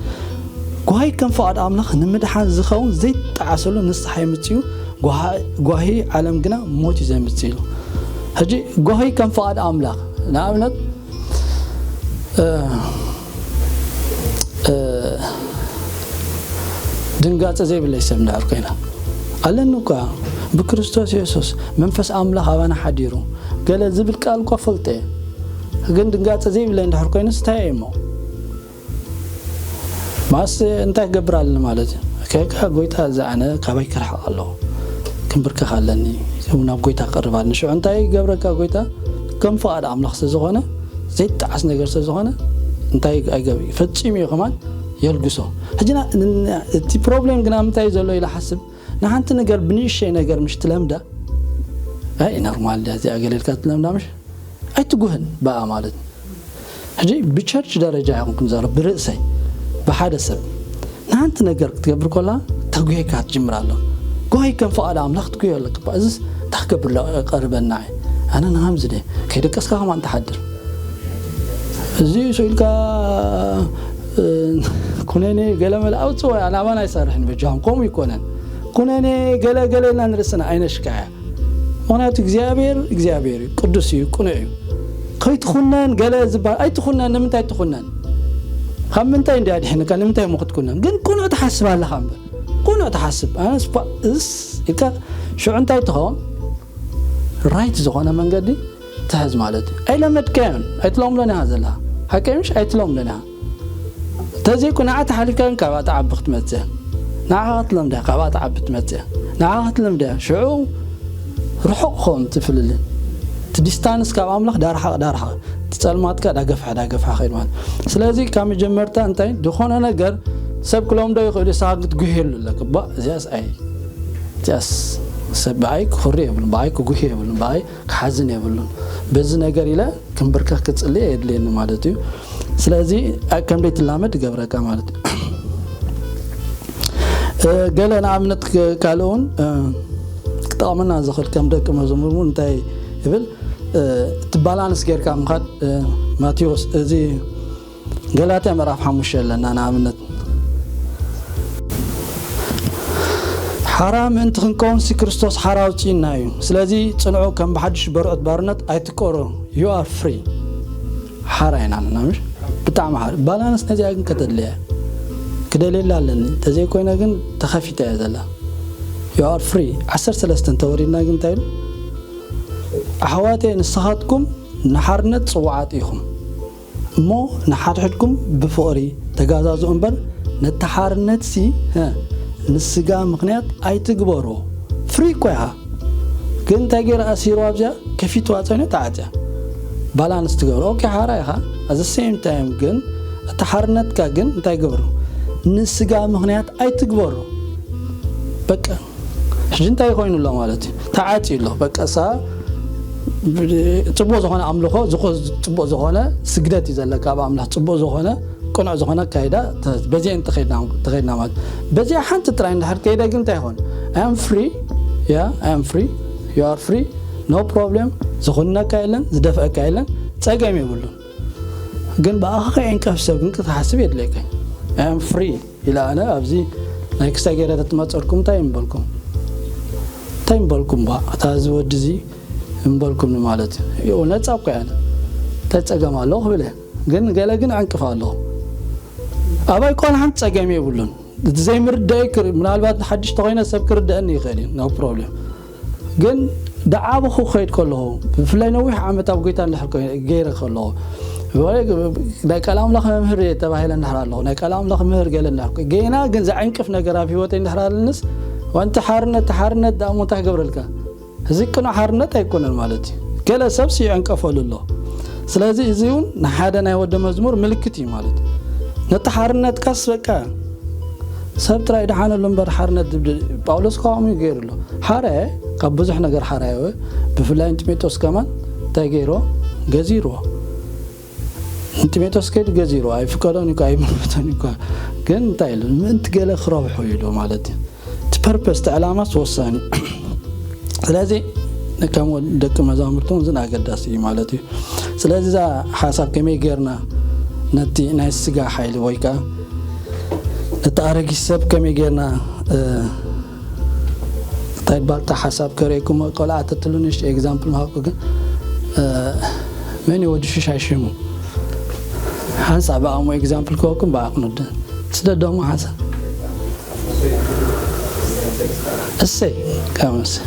ጓሂ ከም ፍቓድ ኣምላኽ ንምድሓን ዝኸውን ዘይጠዓሰሉ ንስሓ የምፅኡ። ጓሂ ዓለም ግና ሞት እዩ ዘምፅእ ኢሉ። ሕጂ ጓሂ ከም ፍቓድ ኣምላኽ ንኣብነት ድንጋፀ ዘይብለይ ሰብ እንድሕር ኮይና ኣለኒ እኳ ብክርስቶስ የሱስ መንፈስ ኣምላኽ ኣባና ሓዲሩ ገለ ዝብል ቃል እኳ ፈልጠ ግን ድንጋፀ ዘይብለይ እንድሕር ኮይኑስ እንታይ እሞ ማስ እንታይ ክገብር ኣለኒ ማለት እዩ ከካ ጎይታ እዚ ኣነ ካባይ ክርሕቕ ኣለኹ ክንብርከኽ ኣለኒ ናብ ጎይታ ክቐርብ ኣለኒ ሽዑ እንታይ ይገብረካ ጎይታ ከም ፍቓድ ኣምላኽ ስለ ዝኾነ ዘይጣዓስ ነገር ስለ ዝኾነ እንታይ ኣይገብ ፈፂሙ እዩ ከማን የልግሶ ሕጂ እቲ ፕሮብሌም ግና ምንታይ ዘሎ ኢለ ሓስብ ንሓንቲ ነገር ብንእሸይ ነገር ምሽ ትለምዳ ኣይ ኖርማል እዚኣ ገለልካ ትለምዳ ምሽ ኣይትጉህን ብኣ ማለት ሕጂ ብቸርች ደረጃ ይኹን ክንዘረብ ብርእሰይ ብሓደ ሰብ ንሓንቲ ነገር ክትገብር ኮላ ተጉሄካ ትጅምር ኣሎ ጎይ ከም ፍቓድ ኣምላኽ ትጉዮ ኣለካ እዚስ እንታይ ክገብር ቀርበና ኣነ ንሃምዚ ደ ከይደቀስካ ከማን ትሓድር እዚ ስኢልካ ኩነኔ ገለመለ ኣውፅወ ኣናባና ኣይሰርሕን በጃኹም ከምኡ ይኮነን ኩነኔ ገለ ገለ ኢልና ንርእስና ኣይነሽካያ ምክንያቱ እግዚኣብሔር እግዚኣብሔር እዩ ቅዱስ እዩ ቅኑዕ እዩ ከይትኹነን ገለ ዝበሃል ኣይትኹነን ንምንታይ ትኹነን ካብ ምንታይ እንዲ ኣድሕንካ ንምንታይ ሞ ክትኩነን ግን ቅኑዕ ትሓስብ ኣለኻ እምበር ቅኑዕ ትሓስብ ኣነስ እስ ኢልካ ሽዑ እንታይ ትኸውን ራይት ዝኾነ መንገዲ ትሕዝ ማለት እዩ ኣይለመድካዮን ኣይትለምዶን ኢኻ ዘለኻ ሓቀይ ምሽ ኣይትለምዶን ኢኻ ተዘይኮ ንዓ ተሓሊፍካ ግን ካብኣ ተዓቢ ክትመፅእ ንዓ ክትለምዳ ካብኣ ተዓቢ ትመፅእ ንዓ ክትለምዳ ሽዑ ርሑቕ ክኸውን ትፍልሊ እቲ ዲስታንስ ካብ ኣምላኽ ዳርሓቕ ዳርሓቕ እቲ ጸልማትካ ዳገፍሐ ዳገፍሐ ኸይድ ማለት ስለዚ ካብ መጀመርታ እንታይ ዝኾነ ነገር ሰብ ክለምዶ ይኽእል እዩ ሳግት ጉሄሉ ኣለክ ባ እዚያስ ኣይ እዚያስ ሰብ ብኣይ ክኽሪ የብሉን ብኣይ ክጉህ የብሉን ብኣይ ክሓዝን የብሉን በዚ ነገር ኢለ ክንብርከኽ ክጽሊ የድልየኒ ማለት እዩ ስለዚ ከምደይ ትላመድ ይገብረካ ማለት እዩ ገለ ንኣብነት ካልእ እውን ክጠቕመና ዝኽእል ከም ደቂ መዝሙር እውን እንታይ ይብል እቲ ባላንስ ጌርካ ምኻድ ማቴዎስ እዚ ገላትያ ምዕራፍ ሓሙሽተ ኣለና ንኣብነት ሓራ ምእንቲ ክንከውንሲ ክርስቶስ ሓራ ኣውፅእና እዩ ስለዚ ፅንዑ ከም ብሓድሽ በርዑት ባርነት ኣይትቀሩ you are free ሓራ ኢና ኣለና ምሽ ብጣዕሚ ሓር ባላንስ ነዚኣ ግን ከተድልያ ክደልየላ ኣለኒ ተዘይኮይነ ግን ተኸፊታ እያ ዘላ you are free ዓሰርተ ሰለስተ ተወሪድና ግን እንታይ ኢሉ ኣሕዋተይ ንስኻትኩም ንሓርነት ፅዋዓት ኢኹም እሞ ንሓድሕድኩም ብፍቕሪ ተጋዛዝኡ እምበር ነቲ ሓርነትሲ ንስጋ ምኽንያት ኣይትግበሮ ፍሪ እኮ ኢኻ ግን እንታይ ገይረ ኣሲሩ ኣብዚኣ ከፊትዋ ፀይኑ ተዓፅያ ባላንስ ትገብሮ ኦኬ ሓራ ኢኻ ኣዘ ሴም ታይም ግን እቲ ሓርነትካ ግን እንታይ ግብሩ ንስጋ ምኽንያት ኣይትግበሩ በቃ ሕጂ እንታይ ኮይኑ ኣሎ ማለት እዩ ተዓፂ ኣሎ በቃ ሳ ፅቡቅ ዝኾነ ኣምልኾ ጽቡቅ ዝኾነ ስግደት እዩ ዘለካ ኣብ ኣምላኽ ጽቡቅ ዝኾነ ቅኑዕ ዝኾነ ኣካይዳ በዚአን ተኸድና ማለት በዚኣ ሓንቲ ጥራይ እንድሕር ከይደ ግን እንታይ ይኾን ኣም ፍሪ ያ ኣም ፍሪ ዩ ኣር ፍሪ ኖ ፕሮብሌም ዝኹነካ የለን ዝደፍአካ የለን ጸገም የብሉን ግን ብኣኻ ከየንቀፍ ሰብ ግን ክትሓስብ የድልየካ ኣም ፍሪ ኢለ ኣነ ኣብዚ ናይ ክሳይ ገይረ ተትመፀልኩም እንታይ ምበልኩም እንታይ ምበልኩም ባ እታ እዚ ወዲ እዚ ምበልኩም ማለት እዩ ነፃ እኮ ያለ እንታይ ፀገም ኣለዎ ክብል ግን ገለ ግን ዕንቅፍ ኣለዎ ኣባይ ቆልሓን ፀገም የብሉን እቲ ዘይምርዳይ ምናልባት ሓድሽ ተኮይነ ሰብ ክርደአኒ ይኽእል እዩ no problem ግን ደዓበኹ ክኸይድ ከለኹ ብፍላይ ነዊሕ ዓመት ኣብ ጎይታ እንድሕር ገይረ ከለኹ ናይ ቃል ኣምላኽ መምህር እየ ተባሂለ እንድሕር ኣለኹ ናይ ቃል ኣምላኽ ምህር ገለ እንድሕር ገይና ግን ዘዕንቅፍ ነገር ኣብ ህይወተይ እንድሕር ኣለንስ ዋንቲ ሓርነት ሓርነት ደኣ እንታይ ክገብረልካ እዚ ቅኑዕ ሓርነት ኣይኮነን ማለት እዩ ገለ ሰብ ሲዕንቀፈሉ ኣሎ ስለዚ እዚ እውን ንሓደ ናይ ወዲ መዝሙር ምልክት እዩ ማለት እዩ። ነቲ ሓርነትካስ በቃ ሰብ ጥራይ ደሓነሉ እምበር ሓርነት ድብድል። ጳውሎስ ከምኡ እዩ ገይሩ ኣሎ። ሓራየ ካብ ብዙሕ ነገር ሓራየ ወ-፣ ብፍላይ ንጢሞቴዎስ ከማን እንታይ ገይሮ? ገዚርዎ። ንጢሞቴዎስ ከይዱ ገዚርዎ። ኣይፍቀዶን እኳ ኣይምልከቶን እኳ። ግን እንታይ ኢሉ? ምእንቲ ገለ ክረብሑ ኢሉ ማለት እዩ። እቲ ፐርፐስ፣ እቲ ዕላማስ ወሳኒ እዩ። ስለዚ ከም ወ-፣ ደቂ መዛሙርቱ እውን ዝን ኣገዳሲ እዩ ማለት እዩ። ስለዚ እዛ ሓሳብ ከመይ ጌርና ነቲ ናይ ስጋ ሓይሊ ወይ ከዓ ነቲ ኣረጊት ሰብ ከመይ ጌርና፣ እ፣ እንታይ ባልታ ሓሳብ ከርእየኩም ቆልዓ ተትሉ ንእሽቶ ኤግዛምፕል ምሃብኩ ግን፣ እ፣ መን እዩ ወዲ ሽሻይ ሽሙ? ሓንሳእ ብኣሞ ኤግዛምፕል ክወኩም ብኣቕኑድ ስደዶሞ ሓንሳእ እሰይ፣ ካብ እሰይ።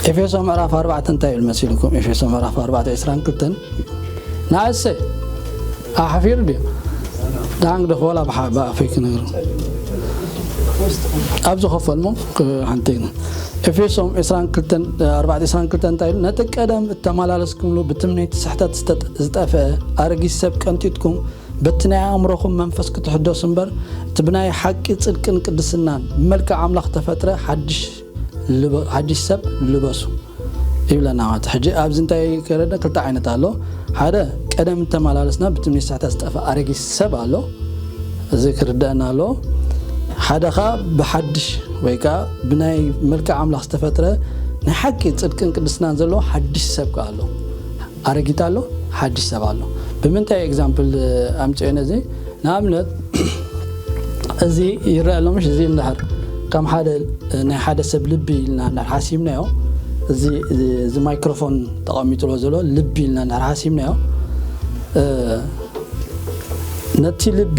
ኤፌሶ ምዕራፍ ኣርባዕተ እንታይ ይብል መሲልኩም? ኤፌሶ ምዕራፍ ኣርባዕተ ዕስራን ክልተን ንኣሰ ኣሕፊሩ ድዩ? ዳን ግደፎ፣ ዋላ ብሓ-፣ ብኣፈይ ክነግር። ኣብ ዝኸፈልሞ ክ-፣ ሓንቲ ኤፌሶም ዕስራን ክልተን፣ ኣርባዕተ ዕስራን ክልተን እንታይ ኢሉ? ነቲ ቀደም እተመላለስኩምሉ ብትምኒት ስሕተት ዝተጠ-፣ ዝጠፍአ ኣረጊት ሰብ ቀንጢጥኩም፣ በቲ ናይ ኣእምሮኹም መንፈስ ክትሕደሱ እምበር፣ እቲ ብናይ ሓቂ ጽድቅን ቅድስናን ብመልክዕ ኣምላኽ ተፈጥረ ሓድሽ ልበ-፣ ሓድሽ ሰብ ልበሱ ይብለና ማለት። ሕጂ ኣብዚ እንታይ ከረድእ? ክልተ ዓይነት ኣሎ። ሓደ ቀደም እተመላለስና ብትምኒት ስሕተት ዝጠፍአ ኣረጊት ሰብ ኣሎ። እዚ ክርደአና ኣሎ። ሓደ ኸኣ ብሓድሽ ወይ ከኣ ብናይ መልክዕ ኣምላኽ ዝተፈጥረ ናይ ሓቂ ጽድቅን ቅድስናን ዘለዎ ሓድሽ ሰብ ከኣ ኣሎ። ኣረጊት ኣሎ፣ ሓድሽ ሰብ ኣሎ። ብምንታይ ኤግዛምፕል ኣምጽኦ ነዚ? ንኣብነት እዚ ይረአ ኣሎ ምሽ? እዚ እንድሕር ከም ሓደ ናይ ሓደ ሰብ ልቢ ኢልና እንድሕር ሓሲብናዮ፣ እዚ፣ እዚ፣ እዚ ማይክሮፎን ተቐሚጥሎ ዘሎ ልቢ ኢልና እንድሕር ሓሲብናዮ፣ እ፣ ነቲ ልቢ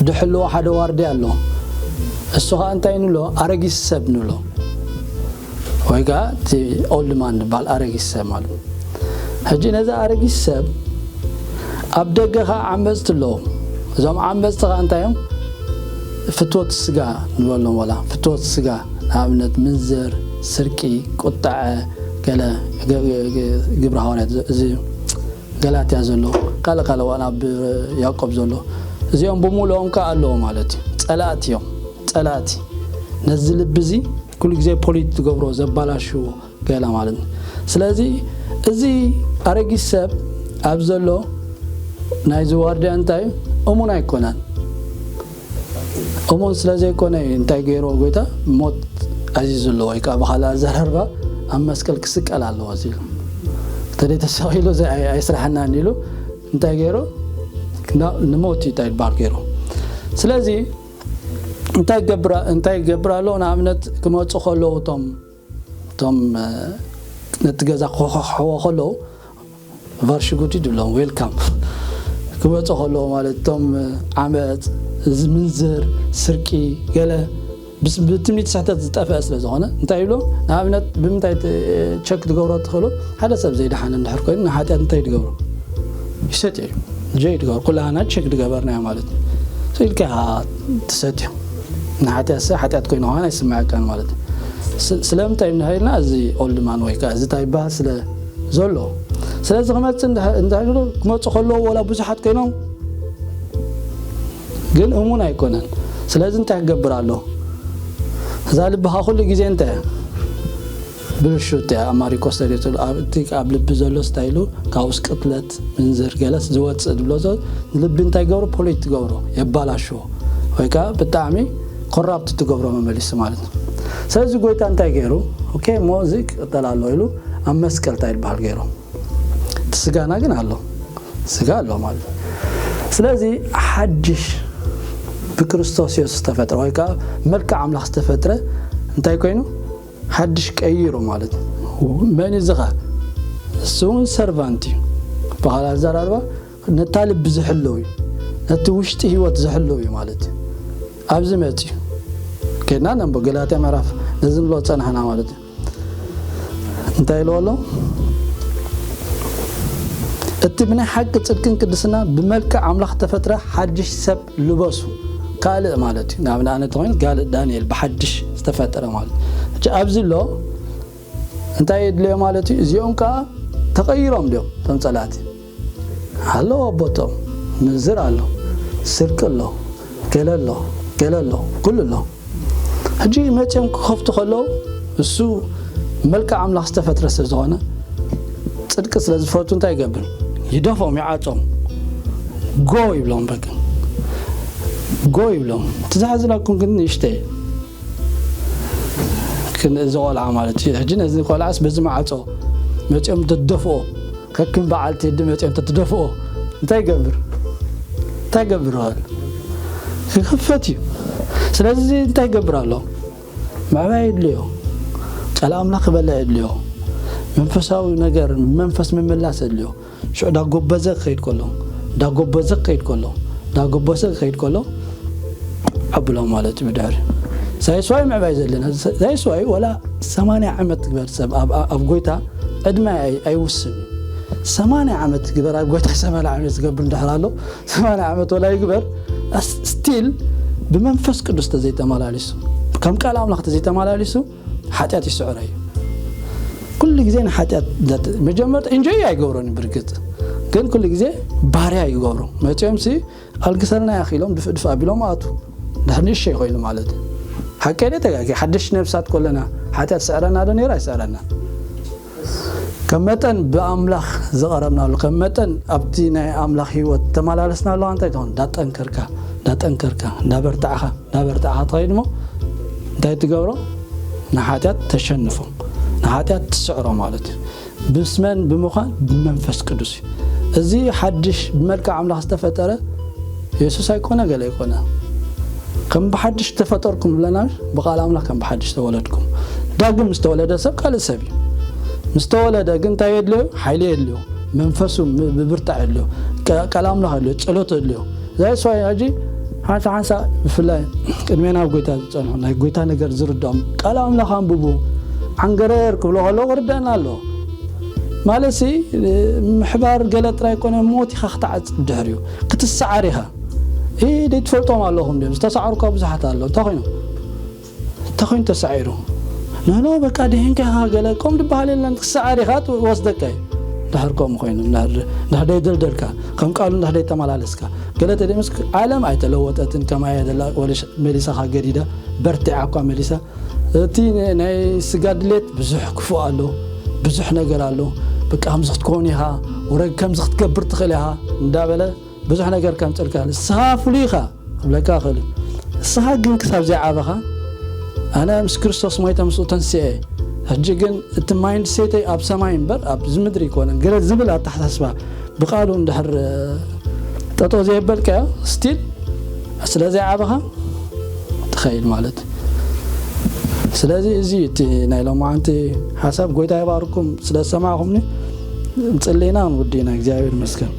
ድሕልዎ ሓደ ዋርድያ ኣሎ። እሱ ኸኣ እንታይ ንብሎ? ኣረጊት ሰብ ንብሎ። ወይ ከኣ እቲ ኦልድ ማን ዝበሃል ኣረጊት ሰብ ማለት እዩ። ሕጂ ነዚ ኣረጊት ሰብ ኣብ ደገ ኸኣ ዓመጽቲ ኣለዉ። እዞም ዓመጽቲ ኸኣ እንታይ እዮም? ፍትወት ስጋ ንበሎም፣ ወላ ፍትወት ስጋ፣ ንኣብነት ምንዝር፣ ስርቂ፣ ቁጣዐ፣ ገለ ግ-፣ ግ-፣ ግ-፣ ግብረ ሃዋርያት ዘ-፣ እዚ ገላትያ ዘሎ፣ ካልእ ካልእ እውን ኣብ ያዕቆብ ዘሎ፣ እዚኦም ብምሉኦም ከኣ ኣለዉ ማለት እዩ። ጸላእቲ እዮም። ጸላእቲ ነዚ ልቢ እዚ ኩሉ ግዜ ፖሊት ዝገብሮ፣ ዘባላሽዎ ገለ ማለት ነው። ስለዚ እዚ ኣረጊት ሰብ ኣብ ዘሎ ናይዚ ዋርድያ እንታይ እዩ? እሙን ኣይኮነን። እሙን ስለ ዘይኮነ እዩ እንታይ ገይርዎ ጎይታ? ሞት ኣዚዙ ኣሎ፣ ወይ ከዓ ብኻልእ ኣዘራርባ ኣብ መስቀል ክስቀል ኣለዎ እዚ ኢሉ። እንተደይ ተሰቒሉ ዘይ-፣ ኣይ-፣ ኣይስራሕናን ኢሉ እንታይ ገይሩ? ና-፣ ንሞት እዩ እንታይ ይበሃል ገይሩ። ስለዚ እንታይ ይገብር፣ እንታይ ይገብር ኣሎ? ንኣብነት ክመፁ ከለዉ እቶም፣ እቶም፣ እ፣ ነቲ ገዛ ክኾሕዎ ከለዉ ቫርሽጉድ ይብሎም፣ ዌልካም ክመፁ ከለዉ ማለት እቶም፣ እ፣ ዓመፅ፣ እዚ ምንዝር፣ ስርቂ፣ ገለ ብስ-፣ ብትምኒት ስሕተት ዝጠፍአ ስለ ዝኾነ እንታይ ይብሎ? ንኣብነት ብምንታይ ት-፣ ቸክ ትገብሮ ትኽእሉ? ሓደ ሰብ ዘይደሓነ እንድሕር ኮይኑ ንሓጢኣት እንታይ ትገብሮ? ይሰትዮ እዩ። ጀይ ትገብሮ፣ ኩላህና ቸክ ዝገበርናዮ ማለት እዩ። ኢልካ ኢኻ ትሰትዮ። ንሓጢኣት ሰ ሓጢኣት ኮይኑ ኸዓ ኣይስምዐካን ማለት እዩ። ስ-፣ ስለምንታይ እንድሕር ኢልና እዚ ኦልድ ማን ወይ ከዓ እዚ እንታይ ይበሃል ስለ ዘሎ። ስለዚ ክመፅእ እንድሕ-፣ እንድሕር ኢሉ ክመፁ ከለዉ ወላ ብዙሓት ኮይኖም ግን እሙን ኣይኮነን። ስለዚ እንታይ ክገብር ኣሎ? እዛ ልብኻ ኩሉ ግዜ እንታይ እያ? ብልሹ እያ። ኣብ ማሪቆስ ተሪቱ ኣብ እቲ ኣብ ልቢ ዘሎ ስታይሉ ካብ ውስጥ ቅትለት፣ ምንዝር፣ ገለስ ዝወፅእ ዝብሎ ዘሎ ልቢ እንታይ ገብሮ? ፖሊት ትገብሮ፣ የባላሽዎ ወይ ከዓ ብጣዕሚ ኮራፕት ትገብሮ መመሊሱ ማለት ነው። ስለዚ ጎይታ እንታይ ገይሩ? ኦኬ እሞ እዚ ክቅጠል ኣለዎ ኢሉ ኣብ መስቀል እንታይ ይበሃል ገይሩ? እቲ ስጋና ግን ኣሎ፣ ስጋ ኣሎ ማለት እዩ። ስለዚ ሓድሽ ብክርስቶስ የሱስ ዝተፈጥረ ወይ ከዓ መልክዕ ኣምላኽ ዝተፈጥረ እንታይ ኮይኑ? ሓድሽ ቀይሩ ማለት እዩ። መን እዩ እዚ ኸ? እሱ እውን ሰርቫንት እዩ። ብኻልእ ኣዘራርባ ነታ ልቢ ዝሕልው እዩ፣ ነቲ ውሽጢ ህይወት ዝሕልው እዩ ማለት እዩ። ኣብዚ መፂኡ ከድና ነንቦ ገላትያ ምዕራፍ ነዚ ንብሎ ፀናሕና ማለት እዩ። እንታይ ኢልዎ ኣሎ? እቲ ብናይ ሓቂ ጽድቅን ቅድስና ብመልክዕ ኣምላኽ ተፈጥረ ሓድሽ ሰብ ልበሱ። ካልእ ማለት እዩ። ናብ ንኣብነት ኮይኑ ካልእ ዳንኤል ብሓድሽ ዝተፈጠረ ማለት እዩ። ሕጂ ኣብዚ ኣሎ እንታይ የድልዮ ማለት እዩ? እዚኦም ከዓ ተቐይሮም ድዮም እቶም ጸላእቲ? ኣለዎ ቦቶም ምንዝር ኣሎ፣ ስርቂ ኣሎ፣ ገለ ኣሎ፣ ገለ ኣሎ፣ ኩሉ ኣሎ። ሕጂ መፅኦም ክኸፍቱ ከለዉ እሱ መልክዕ ኣምላኽ ዝተፈጥረ ስለ ዝኾነ ጽድቂ ስለ ዝፈቱ እንታይ ይገብር? ይደፎም፣ ይዓጾም። ጎ ይብሎም፣ በቃ ጎ ይብሎም። እቲ ዘሕዝነኩም ግን ንእሽተይ ግን እዚ ቆልዓ ማለት እዩ። ሕጂ ነዚ ቆልዓስ በዚ ማዕጾ መፂኦም ተደፍኦ፣ ከክም በዓል ቴዲ መፂኦም ተትደፍኦ እንታይ ይገብር? እንታይ ይገብር ይኽእል? ክኽፈት እዩ። ስለዚ እንታይ ይገብር ኣሎ? ምዕባይ የድልዮ። ቃል ኣምላኽ ክበልዕ የድልዮ። መንፈሳዊ ነገር መንፈስ ምምላስ የድልዮ። ሽዑ ዳጎበዘ ክኸይድ ከሎ፣ ዳጎበዘ ክኸይድ ከሎ፣ ዳጎበዘ ክኸይድ ከሎ ኣብሎ ማለት እዩ። ብድሕሪ ዛይስዋይ ምዕባይ ዘለና ዛይስዋይ ወላ ሰማንያ ዓመት ግበር ሰብ ኣብ፣ ኣብ፣ ኣብ ጎይታ ዕድመ ኣይ-፣ ኣይውስን እዩ። ሰማንያ ዓመት ግበር ኣብ ጎይታ ሰማንያ ዓመት ዝገብር እንድሕር ኣሎ፣ ሰማንያ ዓመት ወላ ይግበር፣ ኣስ-፣ ስቲል ብመንፈስ ቅዱስ ተዘይተመላሊሱ፣ ከም ቃል ኣምላኽ ተዘይተመላሊሱ ሓጢኣት ይስዕሮ እዩ። ኩሉ ግዜ ንሓጢኣት ዘት-፣ መጀመርታ ኢንጆይ ኣይገብሮን እዩ ብርግጽ፣ ግን ኩሉ ግዜ ባርያ ይገብሮ። መጺኦም ሲ ኣልግሰልና ኢኺ ኢሎም ድፍእ ድፍእ ኣቢሎም ኣቱ። ድሕር ንእሽተይ ኮይኑ ማለት እዩ። ሓቀይ ደ ተጋጊ ሓድሽ ነብሳት ኮለና ሓጢኣት ስዕረና ዶ ነይሩ ኣይስዕረና? ከም መጠን ብኣምላኽ ዝቐረብናሉ፣ ከም መጠን ኣብቲ ናይ ኣምላኽ ህይወት ተመላለስናሉ እንታይ ትኾን? እንዳጠንከርካ፣ እንዳጠንከርካ፣ እንዳበርታዕኻ፣ እንዳበርታዕኻ ትኸይድ እሞ እንታይ ትገብሮ? ንሓጢኣት ተሸንፎ፣ ንሓጢኣት ትስዕሮ ማለት እዩ። ምስ መን ብምዃን? ብመንፈስ ቅዱስ እዩ። እዚ ሓድሽ ብመልክዕ ኣምላኽ ዝተፈጠረ የሱስ ኣይኮነ፣ ገለ ኣይኮነ። ከም ብሓድሽ ተፈጠርኩም ብለና፣ ብቃል ኣምላኽ ከም ብሓድሽ ተወለድኩም። ዳግም ምስ ተወለደ ሰብ ካልእ ሰብ እዩ። ምስ ተወለደ ግን እንታይ የድልዮ? ሓይሊ የድልዮ። መንፈሱ ም-፣ ብብርታዕ የድልዮ። ቃ-፣ ቃል ኣምላኽ የድልዮ። ጸሎት የድልዮ። ዛይ ስዋይ ሕጂ ሓንሳ ሓንሳ ብፍላይ ቅድሜ ናብ ጎይታ ዝጸንሑ ናይ ጎይታ ነገር ዝርድኦም ቃል ኣምላኽ ኣንብቡ። ዓንገረር ክብሎ ከለዉ ክርደአና ኣለዎ። ማለት ሲ ምሕባር ገለ ጥራይ ኮነ ሞት ኢኻ ክትዓጽ ድሕር እዩ ክትሰዓር ኢኻ። እ ደይ ትፈልጦም ኣለኹም ድዮም ዝተሰዓሩካ ብዙሓት ኣለዉ። እንታይ ኮይኖም? እንታይ ኮይኑ ተሳዒሩ? ንሕኖ በቃ ድሄንካ ኢኻ ገለ ከም ድበሃል የለን። ክሰዓር ኢኻ ወስደካ እዩ። ድሕር ከምኡ ኮይኑ እንድሕር ደይ ደልደልካ ከም ቃሉ እንድሕር ደይ ተመላለስካ ገለ ተደምስ ዓለም ኣይተለወጠትን። ከማያ ደላ ወለሽ መሊሳኻ ገዲዳ በርቲዓ እኳ መሊሳ እቲ ናይ ስጋ ድሌት ብዙሕ ክፉእ ኣሎ። ብዙሕ ነገር ኣሎ። በቃ ከምዚ ክትከውን ኢኻ፣ ወረግ ከምዚ ክትገብር ትኽእል ኢኻ እንዳበለ ብዙሕ ነገር ከምፅልካ ንስኻ ፍሉይ ኢኻ ክብለካ ይኽእል እዩ። ንስኻ ግን ክሳብ ዘይዓበኻ ኣነ ምስ ክርስቶስ ሞይተ ምስኡ ተንስኤ ሕጂ ግን እቲ ማይንድ ሴተይ ኣብ ሰማይ እምበር ኣብዚ ምድሪ ይኮነን ገለ ዝብል ኣተሓሳስባ ብቃሉ እንድሕር ጠጦ ዘየበልካዮ ስቲል ስለ ዘይዓበኻ ትኸይድ ማለት እዩ። ስለዚ እዚ እቲ ናይ ሎማዓንቲ ሓሳብ ጎይታ ይባርኩም። ስለ ዝሰማዕኹምኒ ንጽሊ ኢና ንውዲ ኢና። እግዚኣብሔር ይመስገን።